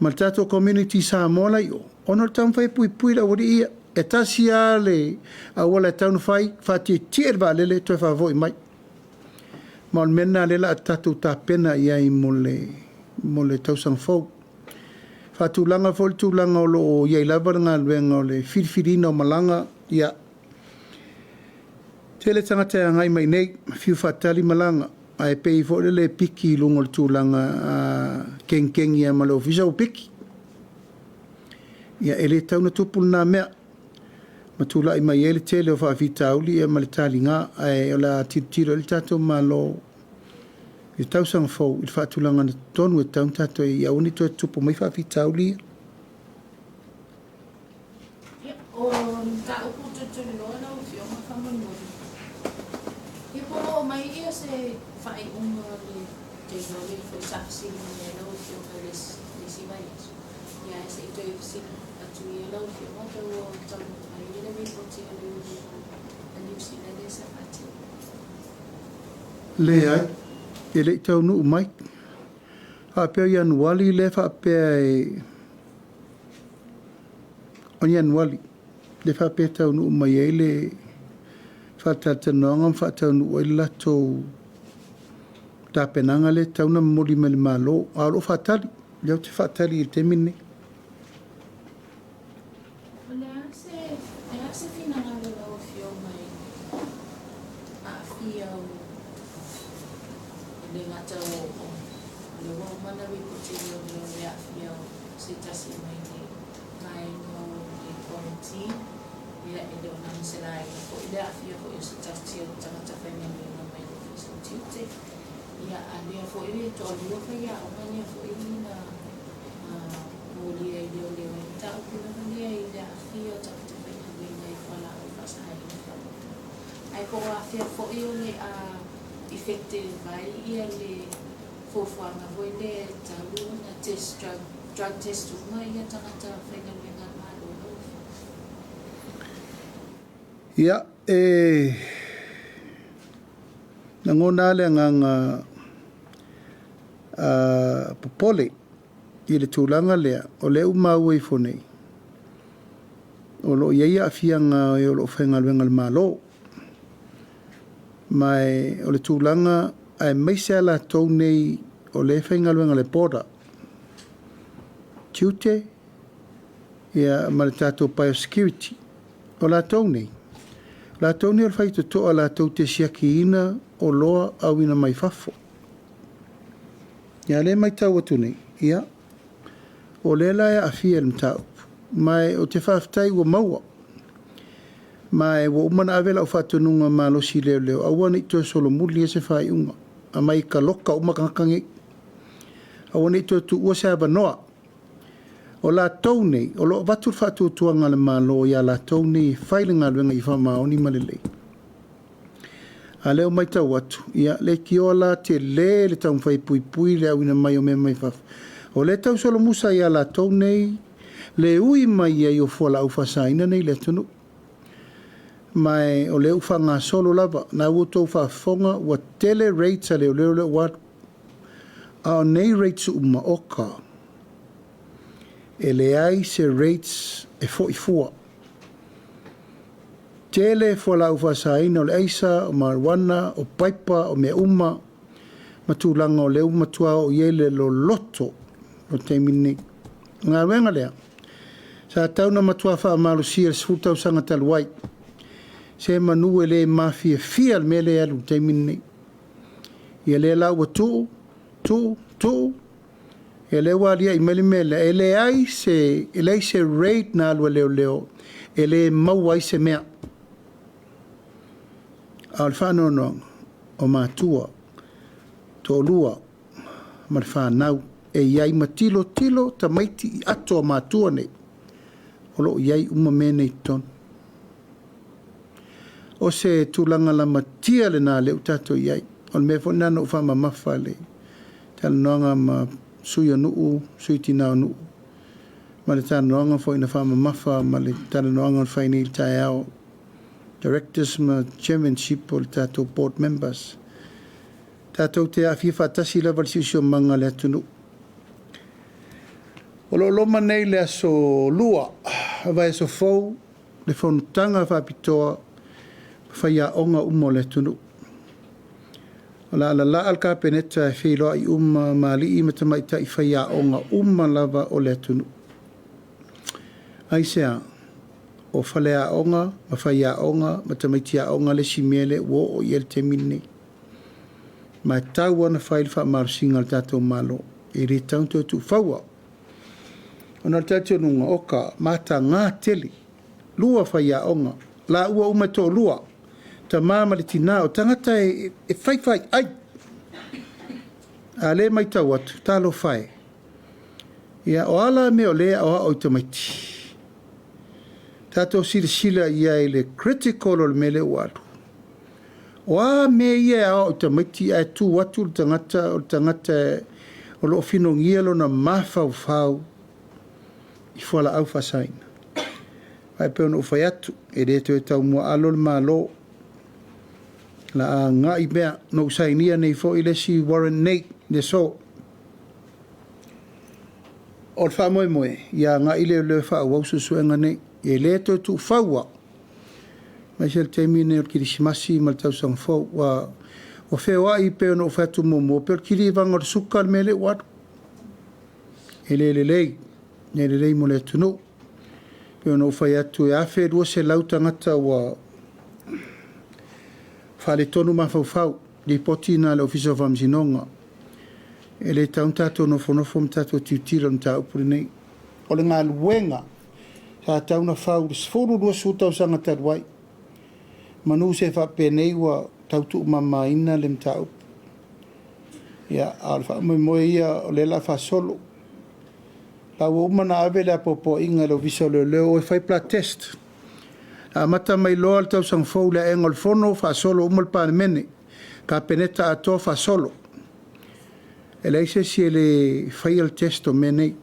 ma le tatou community Samoa la i o, ona o le taumafai e puipui le aualii ia. E tasi lava le auala e tatau ona fai, faatietie le vaalele toe faafoi mai. Ma o le mea lena o lea o le a tatou tapena i ai mo le tausaga fou. Faatulaga foi le tulaga o lo o i ai lava le galuega o le filifiliina o malaga, ia, tele tagata e agai mai i inei, fiu faatali malaga, ae pei foi lele e piki i luga o le tulaga a kegikegi lava ma le ofisa ua piki. Ia, e le tatau ona tupu lena mea, ma tulai mai ai le tele o faafitauli ma le taliga, ae o le a tilotilo i ai le tatou Malo i le tausaga fou i le faatulagaga tonu e tatau ona tatou i ai, ia aua ne i toe tutupu mai faafitauli ia. Ia, o le mataupu tulituliloa lau Afioga faamolemole, ia po ua oo mai se faaiuga o le tele o le foi sa fesili mai ai lau Afioga i le isi vaiaso, ia ae se i toe fesili atu ia lau Afioga pe ua taunuu mai le lipoti a leoleo a Niu Sila lea sa faatino. Leai, e le i taunuu mai. Faapea o Ianuali lea faapea e... o Ianuali lea faapea e taunuu mai ai le faatalatalanoaga ma faataunuu ai le latou tapenaga lea e tatau ona momoli mai i le Malo, a o lo o faatali, o lea ou te faatali i le taimi lenei. O le a se, e a se finagalo o lau Afioga i le aafia o, e le gata o, o lea ua uma ona lipoti e leoleo le aafia o se tasi mai le vaega o le quarantine, ia e le o na ma se laina foi le aafia foi o se tasi o tagata faigaluega mai le Ofisa o Tiute. Ia, a lea foi e toalua faiaoga lea foi na molia i leoleo ai mataupu lava lea i le aafia o tagata faigaluega i fualaau faasaina faapena. Ae po o afea foi o le a effective ai ia le fuafuaga foi lea e tatau ona test drug, drug test uma ia tagata faigaluega a le Malo lau Afioga. Ia, e lagona lava le agaga popole i le tulaga lea, o lea ua maua ifo nei, o lo o i ai aafiaga o e o lo o faigaluega i le Malo. Ma o le tulaga aemaise lava latou nei o lea e faigaluega i le border, tiute, Ia, ma le tatou biosecurity. O latou nei, o latou nei o le faitotoa latou te siakiina oloa auina mai fafo. Ia, lea e matau atu nei, ia, o lea la e aafia i le mataupu, ma ou te faafetai ua maua. Ma ua uma ona ave lau faatonuga malosi i leoleo, aua ne i toe solomuli se faaiuga, aumai kaloka uma tagata nei. Aua ne i toe tuua se avanoa. O latou nei, o lo o avatu le faatuatuaga a le Malo ia latou nei e fai le galuega i faamaoni ma lelei. A lea ua matau atu, ia, leitioa la tele le taumafai e puipui le auina mai o mea mai fafo. O lea e tausolomusa ia latou nei le ui mai ai o fualaau faasaina nei i le atunuu. Ma o lea ua faagasolo lava, na ua outou faafofoga ua tele raids a leoleo lea ua alu. A o nei raids uma, oka, e leai se raids e foi fua. Tele fualaau faasaina o le aisa, o marijuana, o paipa, o mea uma, ma tulaga o lea ua matua oo i ai le loloto o le taimi lenei. O le galuega lea, sa tatau ona matua faamalosia i le 10 tausaga talu ai, se manu e le mafiafia le mea lea e alu i le taimi lenei. Ia lea la ua tuu, tuu, tuu, ia lea ua aliae mai le mea lea, e leai se, e leai se raid na alu a leoleo e le maua ai se mea. A o le faanoanoaga, o matua, toalua ma le fanau e i ai ma tilotilo tamaiti i ato a matua nei, o lo o i ai uma mea nei i totonu. O se tulaga lamatia lena lea ua tatou i ai. O le mea foi lena na ou faamamafa le talanoaga ma sui o nuu, sui tina o nuu, ma le talanoaga foi na faamamafa ma le talanoaga na fai nei i le taeao, directors ma chairmanship o le tatou board members. Tatou te aafia faatasi lava le siosiomaga o le atunuu. O lo o loma nei le aso 2, vaiaso fou, le fonotaga faapitoa faiaoga uma o le atunuu. O le a lalaa le Kapeneta e feiloai uma ma alii ma tamaitai faiaoga uma lava o le atunuu. Aisea? O faleaoga ma faiaoga ma tamaiti aoga le isi mea lea ua oo i ai le taimi lenei. Ma e tatau lava ona fai le faamalosiga a le tatou Malo. E le tatau ona toe tuufaua. Ona o le talitonuga, oka, mataga tele, lua faiaoga, laua uma e toalua, tama ma le tina, o tagata e faifai ai. A lea e matau atu, talofa e. Ia, o a la mea o lea e aoao i tamaiti? Tatou silasila i ai i le critical o le mea lea ua alu. O a mea ia e aoao i tamaiti ae tu atu le tagata o le tagata o lo o finogia lona mafaufau i fualaau faasaina. Ae pei ona ou fai atu, e le toe taumuaalo le Malo. La agai mea, na ou sainia nei foi le isi warrant nei, le aso. O le faamoemoe, ia agai leoleo e faaauau suesuega nei. E le toe tuufaua. Aemaise le taimi nei o le Kerisimasi ma le tausaga fou. Ua, ua feoai pei ona ou fai atu muamua, pei o le kilivaga o le suka le mea lea ua alu. E le lelei, le lelei mo le atunuu. Pei ona ou fai atu, e 1,200 tagata ua faaletonu mafaufau, lipoti na a le Ofisa o Faamasinoga. E le tatau ona tatou nofonofo ma tatou tilotilo i le mataupu lenei. O le galuega sa tatau ona fau i le 10, 20 tausaga talu ai. Manu se faapenei ua tau tuumamaina le mataupu. Ia, a o le faamoemoe ia o lea o le a faasolo. La ua uma ona ave le apoapoaiga i le Ofisa o Leoleo o e fai blood test. Amata mai loa le tausaga fou i le aega o le Fono, faasolo uma le Palemene, Kapeneta atoa faasolo. E leai se isi e le faia le test o mea nei.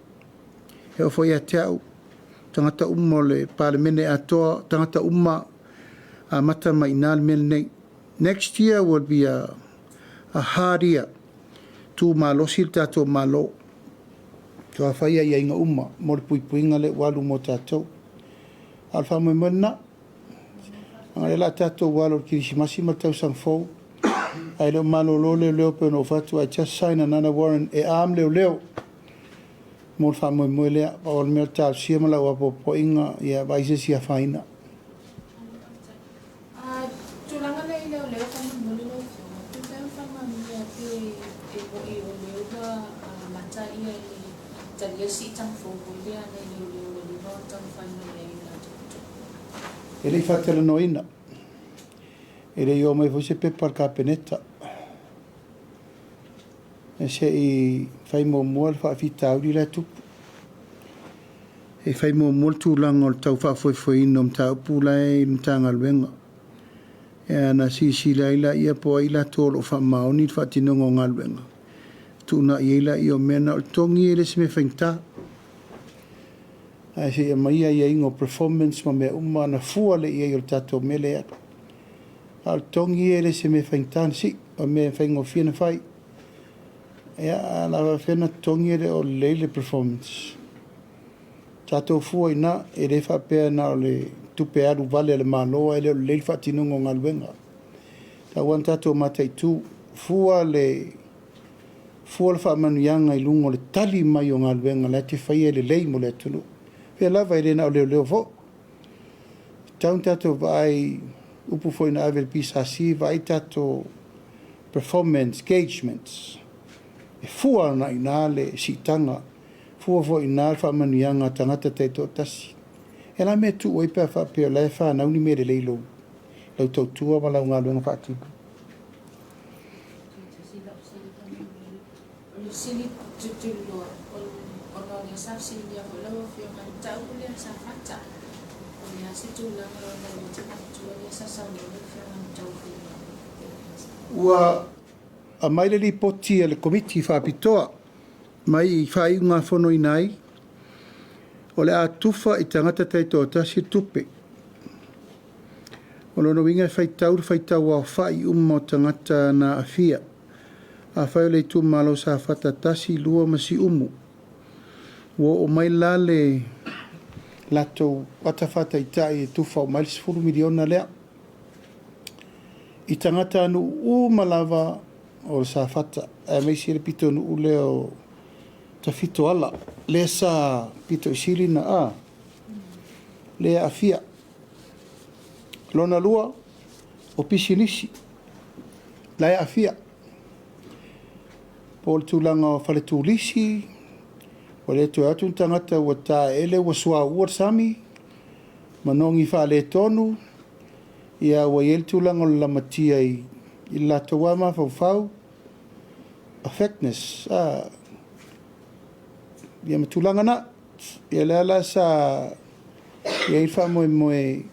E oo foi ia te au, tagata uma o le Palemene atoa, tagata uma amata mai i ina le mea lenei. Next year will be a hard year. Tu malosi le tatou Malo. Matua fai aiaiga uma mo le puipuiga lea ua alu mo tatou. A o le faamoemoe lena. Leaga o lea o le a tatou alo i le Kerisimasi ma le tausaga fou, ae le o malolo leoleo pei ona ou fai atu, I just sign another warrant e arm leoleo. Mo le faamoemoe lea, pau o le mea o le talosia ma lau apoapoaiga, ia vaai se isi afaina. A tulaga lea i leoleo faamolemole lau Afioga, pe mafai ona faamaonia pe e moni o lea ua amata ia le talia le siitaga fou foi lea a nai leoleo ua leva ona taumafai mai ai i latou totogi? E le i faatalanoaina. E le i oo mai foi se pepa a le Kapeneta. Se i fai muamua le faafitauli la e tupu. E fai muamua le tulaga o le tau faafoefoeina o mataupu la e i le Matagaluega. Ia ona silasila ai lea po o ai latou o lo o faamaoni le faatinoga o galuega, fetuunai ai lea o mea na. O le totogi e le o se mea faigata, ae se i aumai aiaiga o performance ma mea uma ona fua lea i ai o le tatou mea lea e alu. A o le totogi e le o se mea faigata ona sii, o le mea e faigofie ona fai. Ia, a o le a faapefea ona totogi e le o lelei le performance. Tatou fua i ina, e le faapea na o le tupe alu vale a le Malo ae le o lelei le faatinoga o galuega. E tatau lava ona tatou mataitu, fua le fua le faamanuiaga i luga o le tali mai o galuega la e te faia e lelei mo le atunuu. Fea lava, e le na o leoleo foi. E tatau ona tatou vaai, upu foi na ave i le PSC, vaai tatou performance engagements. E fua agai i ina le siitaga, fua foi i ina le faamanuiaga a tagata taitoatasi. E la mea e tuu ai pe a faapea o la e fanau ni mea lelei i lau tautua ma lau galuega faatino. O le fesili tulituliloa, ona o lea sa fesiligia foi lau Afioga i le mataupu lea sa fata. O le a se tulaga ona o lea ou te manatua lea sa saunoa lau Afioga i le mataupu lea. Ua aumai le lipoti a le Komiti Faapitoa mai i faaiugafonoina ai, o le a tufa i tagata taitoatasi le tupe. O lona uiga e faitau le faitau aofai uma o tagata na aafia. Afai o le itumalo Safata 1, 2 ma Siumu, ua oo mai la le latou ata faataitai e tufa uma ai le $10 miliona lea. I tagatanuu uma lava o Safata, aemaise le pitonuu lea o Tafitoala, lea sa pito i sili na a, lea e aafia. Lona lua, o pisinisi, la e aafia. Po o le tulaga o fale turisi, ua le toe o atu ni tagata ua taeele ua suauu le sami, manogi faaletonu, ia ua i ai le tulaga o le lamatia i le latou lava mafaufau, affectness, ia ma tulaga na. Ia lea la sa i ai le faamoemoe,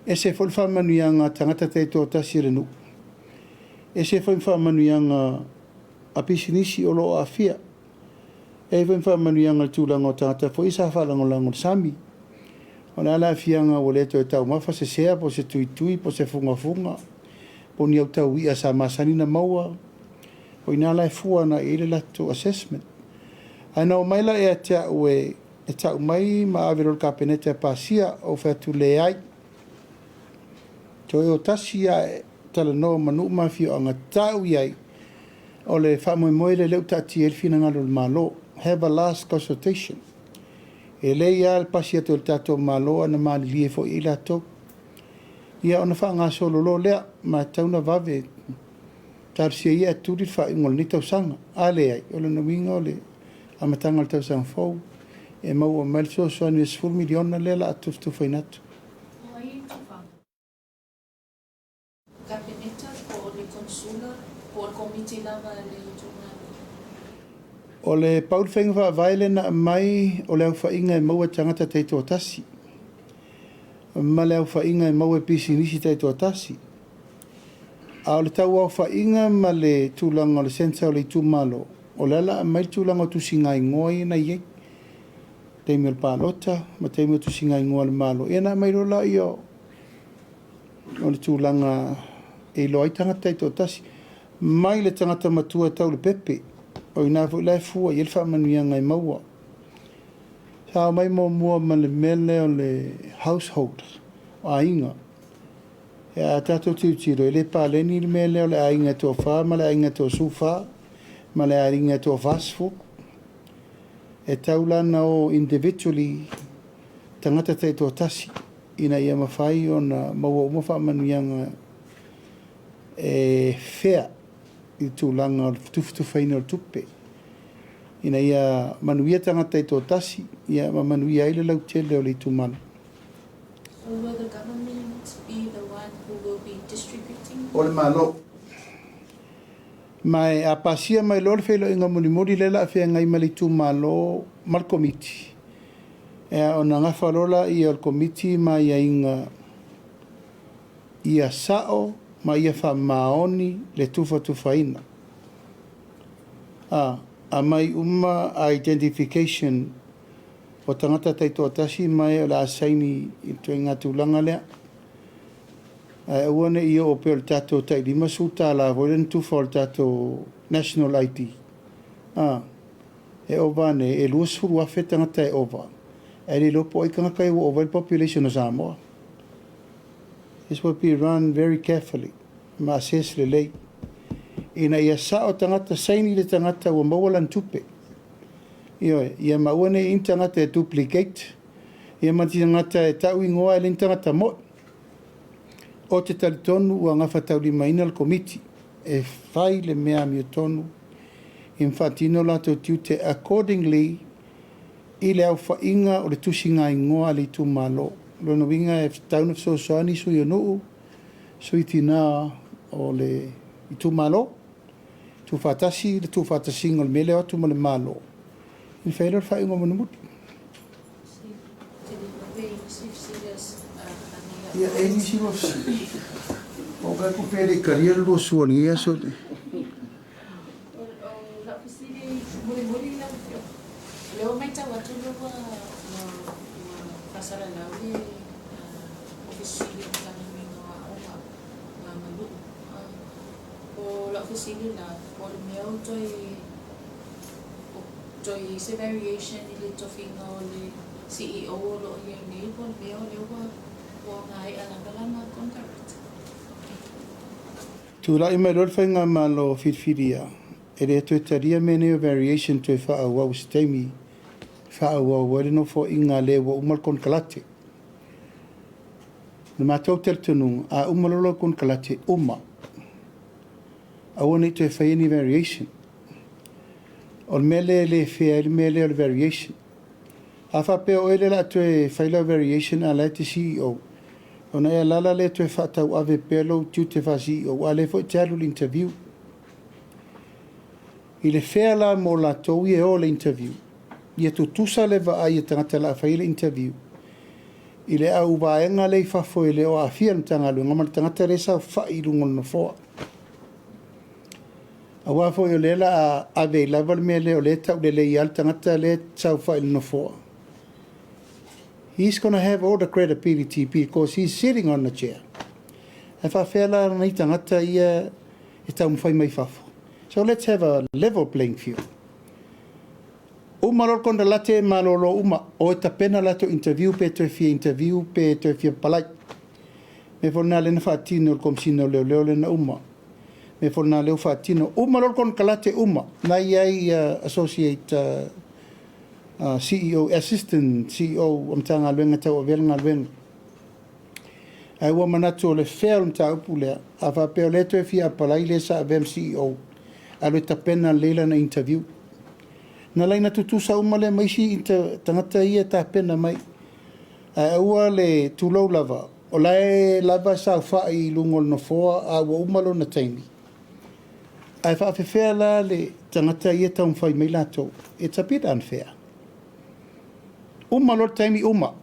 ese foi le faamanuiaga a tagata taitoatasi a le nuu, ese foi ma faamanuiaga a pisinisi o lo o aafia. E i ai foi ma faamanuiaga i le tulaga o tagata foi sa faalagolago i le sami. O le a le aafiaga ua le toe taumafa se sea po o se tuitui po o se fugafuga po o ni autau i'a sa masani ona maua. O i ina la e fua agai i ai le latou assessment. Ae na omai la ia te au e tau mai ma ave loa i le Kapeneta e pasia, ou fai atu, leai. Toe o tasi lava e talanoa ma nuu ma afioaga, tau i ai, o le faamoemoe lea o lea ua taatia ai le finagalo o le Malo. Have a last consultation. E lelei lava le pasi atu e le tatou Malo ae na malilie foi i ai latou. Ia ona faagasolo loa lea, ma e tatau ona vave talosia ia e tuli le faaiuga o lenei tausaga. A leai, o lona uiga o le amataga o le tausaga fou e maua mai le fesoasoani o le $10 miliona lea o le a tufatufaina atu. O ai e tufaga? Kapeneta po o le Konsula po o le Komiti lava a le itumalo? O le pau le faiga faavae lea na aumai o le aofaiga e maua e tagata taitoatasi ma le aofaiga e maua e pisinisi taitoatasi. A o le tauaofaiga ma le tulaga o le centre o le itumalo, o lea la aumai le tulaga o tusigaigoa ia na i ai, taimi o le palota ma taimi o tusigaigoa a le Malo, ia ona aumai loa lea o le tulaga e iloa ai tagata taitoatasi. Mai le tagata matua e tau i le pepe, o i ina foi la e fua i ai le faamanuiaga e maua. Sa omai muamua ma le mea lea o le household, o aiga. A tatou tilotilo, e le paleni le mea lea o le aiga e toafa ma le aiga e toasefulufa ma le aiga e toaforsifu. E tau la ona o individually tagata taitoatasi ina ia mafai ona maua uma faamanuiaga e fair i le tulaga o le tufatufaina o le tupe ina ia manuia tagata taitoatasi ia ma manuia ai le lautele o le itumalo. So will the government be the one who will be distributing? O le Malo. Ma e a pasia mai loa le feiloaiga mulimuli lea o le a feagai ma le itumalo ma le Komiti, ea ona gafa loa laia o le Komiti ma aiaiga ia sao ma ia faamaoni le tufatufaina. A aumai uma identification o tagata taitoatasi ma e o le a saini i le ituaiga tulaga lea. Ae aua ne i oo pei o le tatou tai $50 foi lea na tufa o le tatou National ID. A, e ova ane, e 20,000 tagata e ova, ae le iloa po o ai tagata ia ua ova ai le population o Samoa. This will be run very carefully ma assess lelei ina ia sao tagata, saini le tagata ua maua lana tupe. Ioe, ia ma aua ne i i ni tagata e duplicate, ia ma ni tagata e tau igoa e le ni tagata moi. Ou te talitonu ua gafataulimaina le Komiti e fai le mea amiotonu i ma faatino latou tiute accordingly i le aofaiga o le tusiga igoa a le itumalo. O lona uiga e tatau ona fesoasoani sui o nuu, sui tina o le itumalo, tuufaatasi le tuufaatasiga o le mea lea o atu ma le Malo, ona fai ai lea o le faaiuga mulimuli. Ia, e nisi lua fesili. Ua ou vaai atu pei e le i talia le lua sua i lenei aso. O lau fesili mulimuli lau Afioga, o lea ua matau atu lea ua faasalalau le Ofisa Sili o Matagaluega o Aoga ma Aganuu. O lau fesili la, po o le mea o toe toe i ai se variation i le tofiga o le CEO o lo o i ai nei, po o le mea o lea ua ua maea lava lana konekarate? Tulai mai loa le faigamalo filifilia, e le toe talia mea nei o variation toe faaauau i se taimi e faaauau ai le nofoaiga a le ua uma le konekarate. O le matou talitonuga, a uma loa lau konekarate, uma. Aua ne i toe faia ni variation. O le mea lea e le fair ai le mea lea o le variation. A faapea o oe lea o le a toe fai lau variation a o la e te CEO, ona e alaala lea toe faatauave pea lou tiute faa-CEO, a o lea foi e te alu i le interview. I le fair la mo latou ia e o i le interview, ia tutusa le vaai a tagata o le a faia le interview i le au vaega lea i fafo e le o aafia i le Matagaluega ma le tagata lea e saofai i luga o le nofoa. Aua foi o lea o le a ave ai lava le mea lea o lea e taulelei lava le tagata lea e saofai i le nofoa. He's gonna have all the credibility because he's sitting on the chair. Ae faapefea la nai tagata ia e taumafai mai fafo? So let's have a level playing field. Uma loa le konekarate malolo uma, o e tapena latou interview pe toe fia interview pe toe fia palai. Mea foi lena lea na faatino e le Komesina o Leoleo lea na uma. Mea foi lena lea ua faatino. Uma loa le konekarate uma, na i ai associate CEO, assistant CEO o Matagaluega tauavea le galuega. Ae ua manatu o le fair o le mataupu lea, a faapea o lea e toe fia apalai le sa avea ma CEO, alu e tapena lelei lana interview. Na laina tutusa uma lea ma isi tagata ia e tapena mai. Ae aua le tulou lava, o la e lava e saofai i luga o le nofoa a ua uma lona taimi. Ae faafefea la le tagata ia e taumafai mai latou? It's a bit unfair. Uma loa le taimi uma.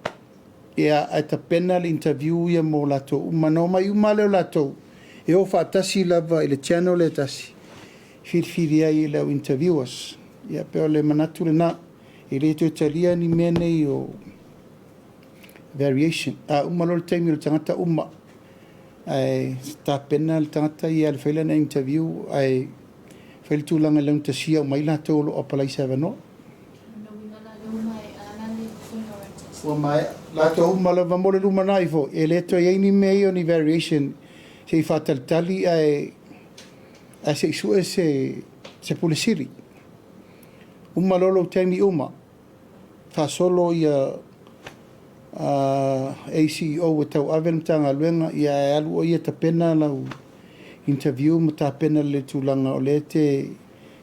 Ia, ae tapena le interview ia mo latou uma. Na omai uma lava lea o latou e o faatasi lava i le channel lea e tasi, filifili ai e le au interviewers. Ia, pei o le manatu lena, e le toe talia ni mea nei o variation. A uma loa le taimi o le tagata uma, ae tapena le tagata ia e fai lana interview ae fai le tulaga i laugatasia uma ai latou o lo o apalai i se avanoa. Ua maea latou uma lava mo le lumanai foi, e le toe i ai ni mea ia o ni variation se i faatalitali ae ae se i sue se Pule Sili. Uma loa lou taimi uma. faasolo ia ACEO e tauave le Matagaluega, ia ae alu oe ia tapena lau interview ma tapena le tulaga o lea e te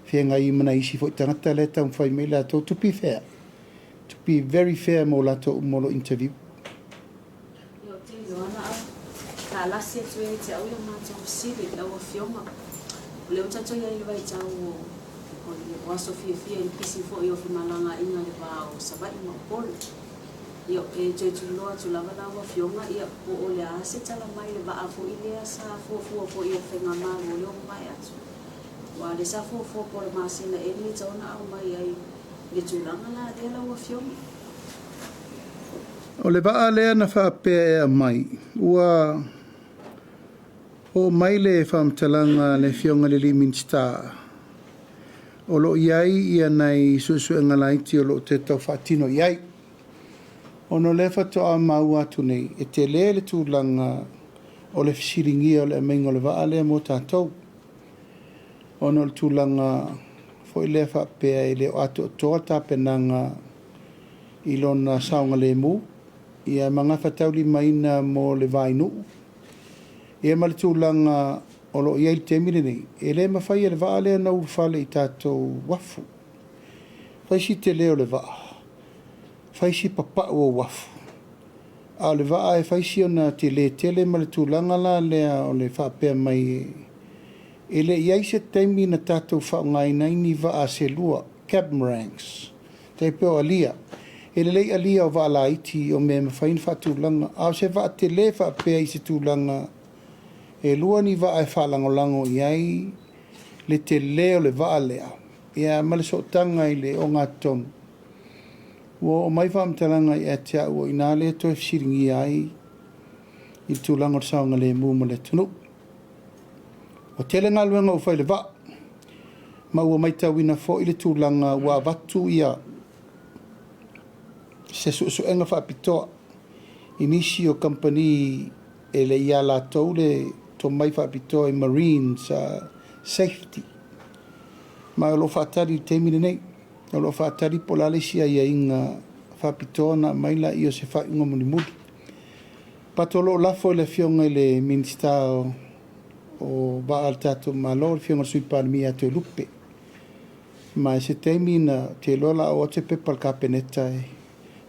feagai ai ma nai isi foi tagata la e taumafai mai latou to be fair, to be very fair mo latou uma o lo o interview. Ia ou te iloa la a talasi atu ia te au ia matou fesili lau afioga. O lea ua tatou i ai i le vaitau o o aso fiafia i le pisi foi o femalagaaiga i le va o Savaii ma Upolu. Ia e toe tuliloa atu lava lau afioga ia po o le a se tala mai i le vaa foi lea sa fuafua foi e le Faigamalo lea ua mavae atu. Aua o lea sa fuafua po o le masina ea lenei e tatau ona aumai ai le tulaga la lea lau afioga. O le vaa lea na faapea e aumai, ua oo mai le faamatalaga a le Afioga i le alii Minisita, o lo o i ai ia nai suesuega laiti o lo o toe tau faatino i ai. Ona o lea faatoa maua atu nei, e tele le tulaga o le fesiligia o le aumaiga o le vaa lea mo tatou, ona o le tulaga foi lea faapea e le o atoatoa tapenaga i lona saogalemu, ia ma gafataulimaina mo le vainuu, ia ma le tulaga o lo o i ai i le taimi lenei, e le mafai e le vaa lea ona ulufale i tatou uafu. Fai si tele o le vaa, fai si papau o uafu, a o le vaa e fai si ona tele tele ma le tulaga la lea o le faapea mai e le i i ai se taimi na tatou faaaogaina ai ni vaa se lua, catamarans, tai pei o alia. E lelei alia o vaa laiti o mea e mafai ona faatulaga, a o se vaa tele faapea i se tulaga e lua ni vaa e faalagolago i ai le tele o le vaa lea, ia ma le sootaga i le ogatotonu. Ua oo mai faamatalaga ia te au o i ina lea e toe fesiligia ai i le tulaga o le saogalemu ma le atunuu. Ua tele galuega ua fai i le vaa, ma ua matauina foi le tulaga ua avatu ia se suesuega faapitoa i nisi o kamupani e le i a latou le tomai faapitoa i marines safety. Ma o lo o faatali i le taimi lenei. O lo o faatali po o le a le isi aiaiga faapitoa ona aumai lea o se faaiuga mulimuli. But o lo o lafo i le Afioga i le Minisita o Vaa a le tatou Malo, le Afioga i le Sui Palemia ia Toelupe. Ma i se taimi na ou te iloa o le a oo atu se pepa i le Kapeneta e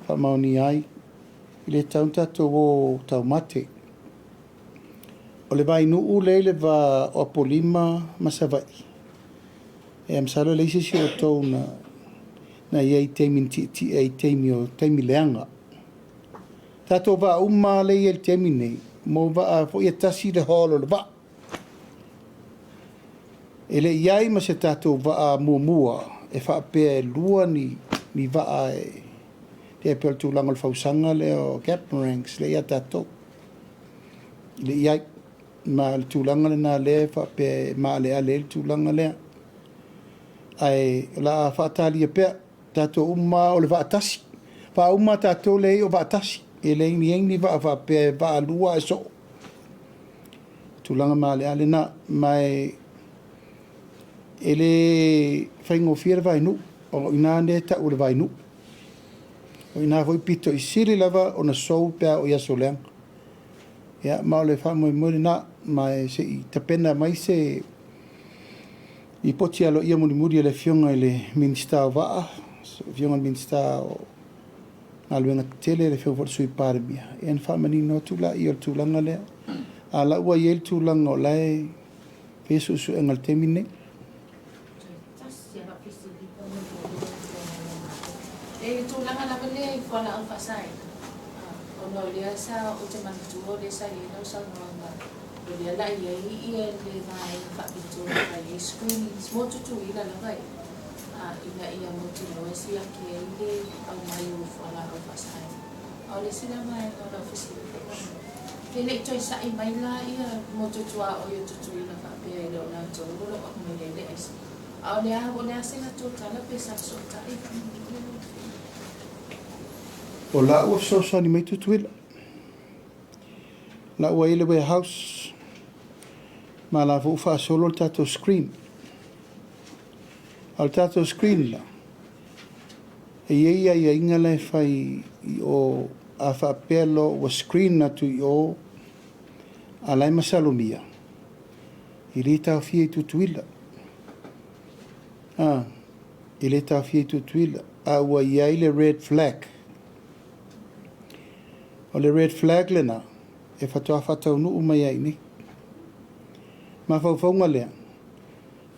faamaonia ai. E le tatau ona tatou o taumate. O le vainuu lea e i le va o Apolima ma Savaii, e masalo e leai se isi o outou na i ai i taimi na tietie ai i taimi o taimi leaga. Tatou vaa uma lava lea e i ai i le taimi lenei, mo vaa foi e tasi le hull o le vaa. E le i i ai ma se tatou vaa muamua e faapea e lua ni, ni vaa e e pei o le tulaga o le fausaga lea o catamarans lea ia tatou. E le i i ai. Ma o le tulaga lena lea e faapea e maaleale ai le tulaga lea. Ae o le a faatalia pea, tatou uma lava o le vaa tasi. Vaa uma lava tatou lea e i ai o vaa tasi. E leai ni ni vaa faapea e vaa lua ae soo. Tulaga maaleale lena. Ma e le faigofie le vainuu. O i ina lea e tau o le vainuu. O i ina foi pito i sili lava ona sou pe a oo i aso leaga. Ia, ma o le faamoemoe lena, ma e se i tapena mai se lipoti aloaia mulimuli a le Afioga i le Minisita o Vaa, Afioga i le Minisita o Galuega Tetele, le Afioga foi i le Sui Palemia, ia ona faamanino atu lea o le tulaga lea. A o la ua i ai le tulaga o la e faia suesuega i le taimi lenei. E i le tulaga lava lea i fualaau faasaina, ona o lea sa ou te manatua o lea sa i ai lau saunoaga o lea la i ai ia le vaega faapitoa e fai ai screenings mo Tutuila lava ia, ina ia mautinoa e siaki ai le aumai o fualaau faasaina. A o le isi la vaega o lau fesili pe le i toe sa'i mai la ia motu tuaoi o Tutuila faapea e le o latou o lo o aumaia ai le aisa. A o le a, o le a se latou tala pe sa fesootai faamolemole lau Afioga? O la ua fesoasoani mai Tutuila. La ua i ai le warehouse ma la foi ua faasolo le tatou screen. A o le tatou screen la, E i ai aiaiga la e fai i o, a faapea loa ua screen atu i o, a la e masalomia, e le taofia i Tutuila. A, e le taofia i Tutuila, a ua i ai le red flag. O le red flag lena, e faatoa faataunuu mai ai i inei. Mafaufauga lea,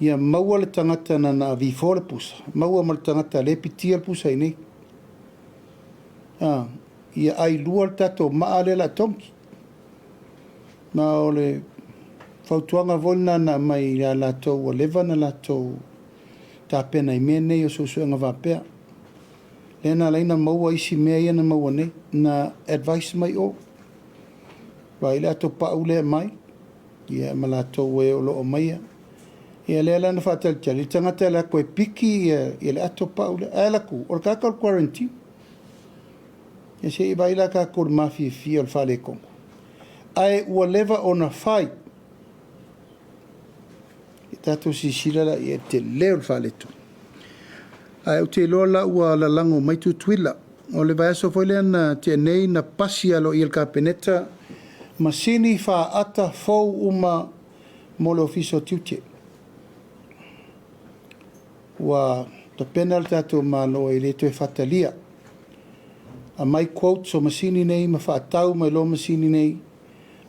ia maua le tagata na na avifoa le pusa, maua ma le tagata lea e pitia le pusa i inei. A, ia ailua le tatou maa lea o le a togi. Ma o le fautuaga foi lena na aumai ia latou ua leva ona latou tapena i mea nei o suesuega faapea. Lea na ala ai ona maua isi mea ia na maua nei, na advice mai o. Vaai le ato pau lea e aumai, ia ma latou e o lo o aumaia. Ia lea la na faatalitali le tagata e alu atu e piki ia le ato pau lea. Ae alu atu, o le tagata o le quarantine. Ia se i vaai la tatou i le mafiafia o le faaletonu. Ae ua leva ona fai. Ia tatou silasila la i ai i le tele o le faaletonu. Ae ou te iloa la ua lalago mai Tutuila. O le vaiaso foi lea na tea nei na pasi aloaia e le Kapeneta masini faata fou uma mo le Ofisa o Tiute. Ua tapena le tatou Malo e le toe faatalia. Aumai quotes o masini nei ma faatau mai loa masini nei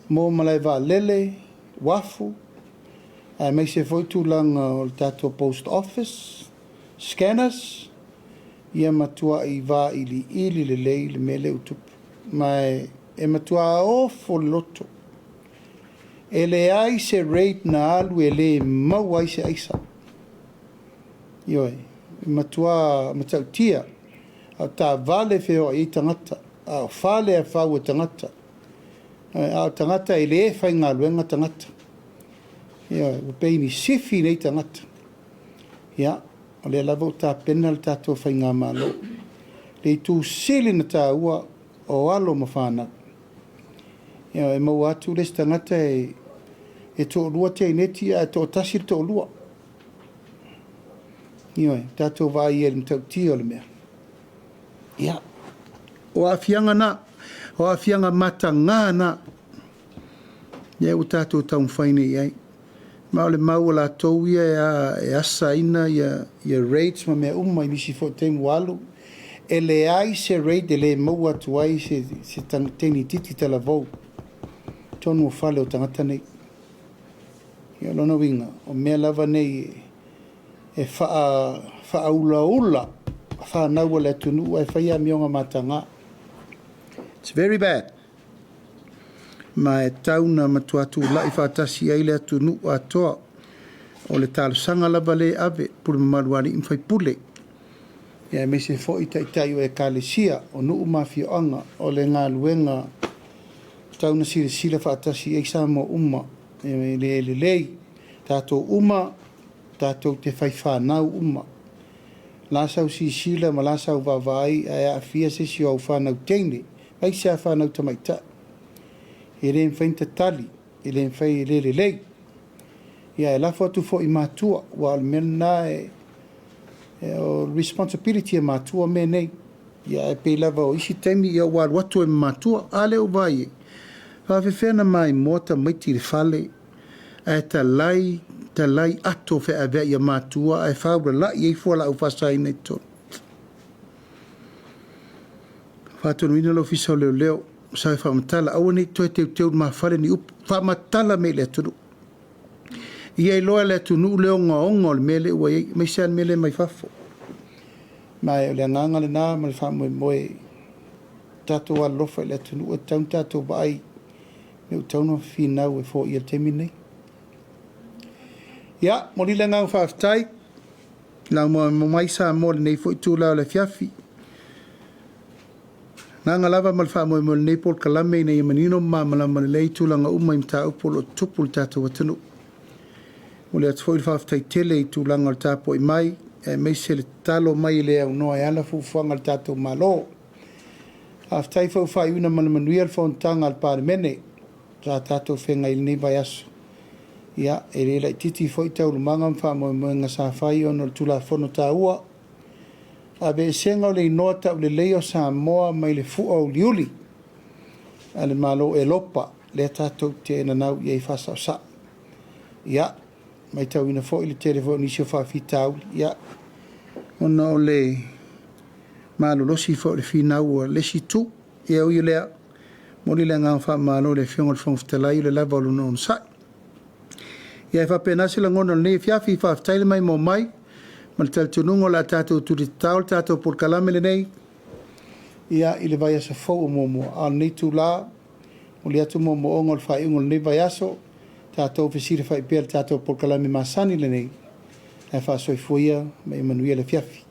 mo malae vaalele, uafu, aemaise foi tulaga o le tatou post office, scanners, ia matuai vailiili lelei le mea lea ua tupu. Ma e matua ofo le loto. E leai se raid na alu e le maua ai se aisa. Ioe, e matua matautia, a o taavale e feoai ai tagata, a o fale e fau e tagata, a o tagata e le faigaluega tagata. Ioe, ua pei ni sifi nei tagata. Ia, o lea lava ua tapena le tatou faigamalo. Le itu sili na taua o alo ma fanau. Ioe, e maua atu le isi tagata e toalua teineti ae toatasi le toalua. Ioe, tatou vaai i ai i le matautia o le mea. Ia, o aafiaga na, o aafiaga mataga na, lea ua tatou taumafai nei i ai. Ma o le mau a latou ia e asaina ia raids ma mea uma i nisi foi taimi ua alu, e leai se raid e le maua atu ai se teinititi talavou i totonu o fale o tagata nei. Ia, o lona uiga, o mea lava nei e faaulaula fanau a le atunuu ae fai amioga mataga. It's very bad. Ma e tau na matua tulai faatasi ai le atunuu atoa. O le talosaga lava lea e ave, pule mamalu a alii ma faipule, ia aemaise foi taitai o ekalesia, o nuu ma afioaga, o le galuega tau na silasila faatasi ai Samoa uma. E le lelei, tatou uma, tatou te fai fanau uma. La sau silasila ma la sau vaavaai ae aafia se isi o au fanau teine, aemaise lava fanau tamaitai. E le mafai ona tatali, e le mafai, e le lelei. Ia e lafo atu foi i matua, aua o le mea lena e o le responsibility a matua mea nei. Ia ae pei lava o isi taimi ia ua alu atu ai ma matua, a lea ua vaai i ai, faafefea ona maimoa tamaiti i le fale ae talai, talai ato feaveai a matua ae faulalai ai fualaau faasaina i totonu. Faatonuina le Ofisa o Leoleo, sa e faamatala, aua ne i toe teuteu i le mafale ni upu, faamatala mea i le atunuu. Ia iloa e le atunuu le ogaoga o le mea lea ua i ai, aemaise lava le mea lea mai fafo. Ma o le agaga lena ma le faamoemoe, tatou alolofa i le atunuu, e tatau ona tatou vaai mea ua tatau ona finau e foia i le taimi lenei. Ia, momoli le agaga faafetai, lau mai Samoa i lenei foi itula o le afiafi. Agaga lava ma le faamoemoe o lenei polokalame ina ia manino ma malamalama lelei tulaga uma i mataupu o lo o tutupu i le tatou atunuu. Momoli atu foi le faafetai tele i tulaga o le tapuai mai, aemaise le tatalo mai e le aunoa e ala fuafuaga a le tatou Malo. Faafetai foi ua faaiuina ma le manuia le fonotaga a le Palemene sa tatou feagai i lenei vaiaso. Ia, e le laitiiti foi taualumaga ma faamoemoega sa fai ona o le Tulafono taua. Aveesega o le inoa taulelei o Samoa mai le fua uliuli a le Malo Elopa lea tatou te nanau i ai faasaosao. Ia, matauina foi le tele foi o nisi o faafitauli, ia, ona o le malolosi foi o le finau a le isi itu. Ia ui o lea, momoli le agaga faamalo i le Afioga i le Fofoga Fetalai i le lava o lona onosai. Ia e faapena se lagona o lenei afiafi, faafetai le maimoa mai ma le talitonuga o le a tatou tulitatao le tatou polokalame lenei ia i le vaiaso fou o muamua. A o lenei itula, momoli atu moomooga o le faaiuga o lenei vaiaso, tatou fesilafai pea i le tatou polokalame masani lenei, ae faasoifua ia ma ia manuia le afiafi.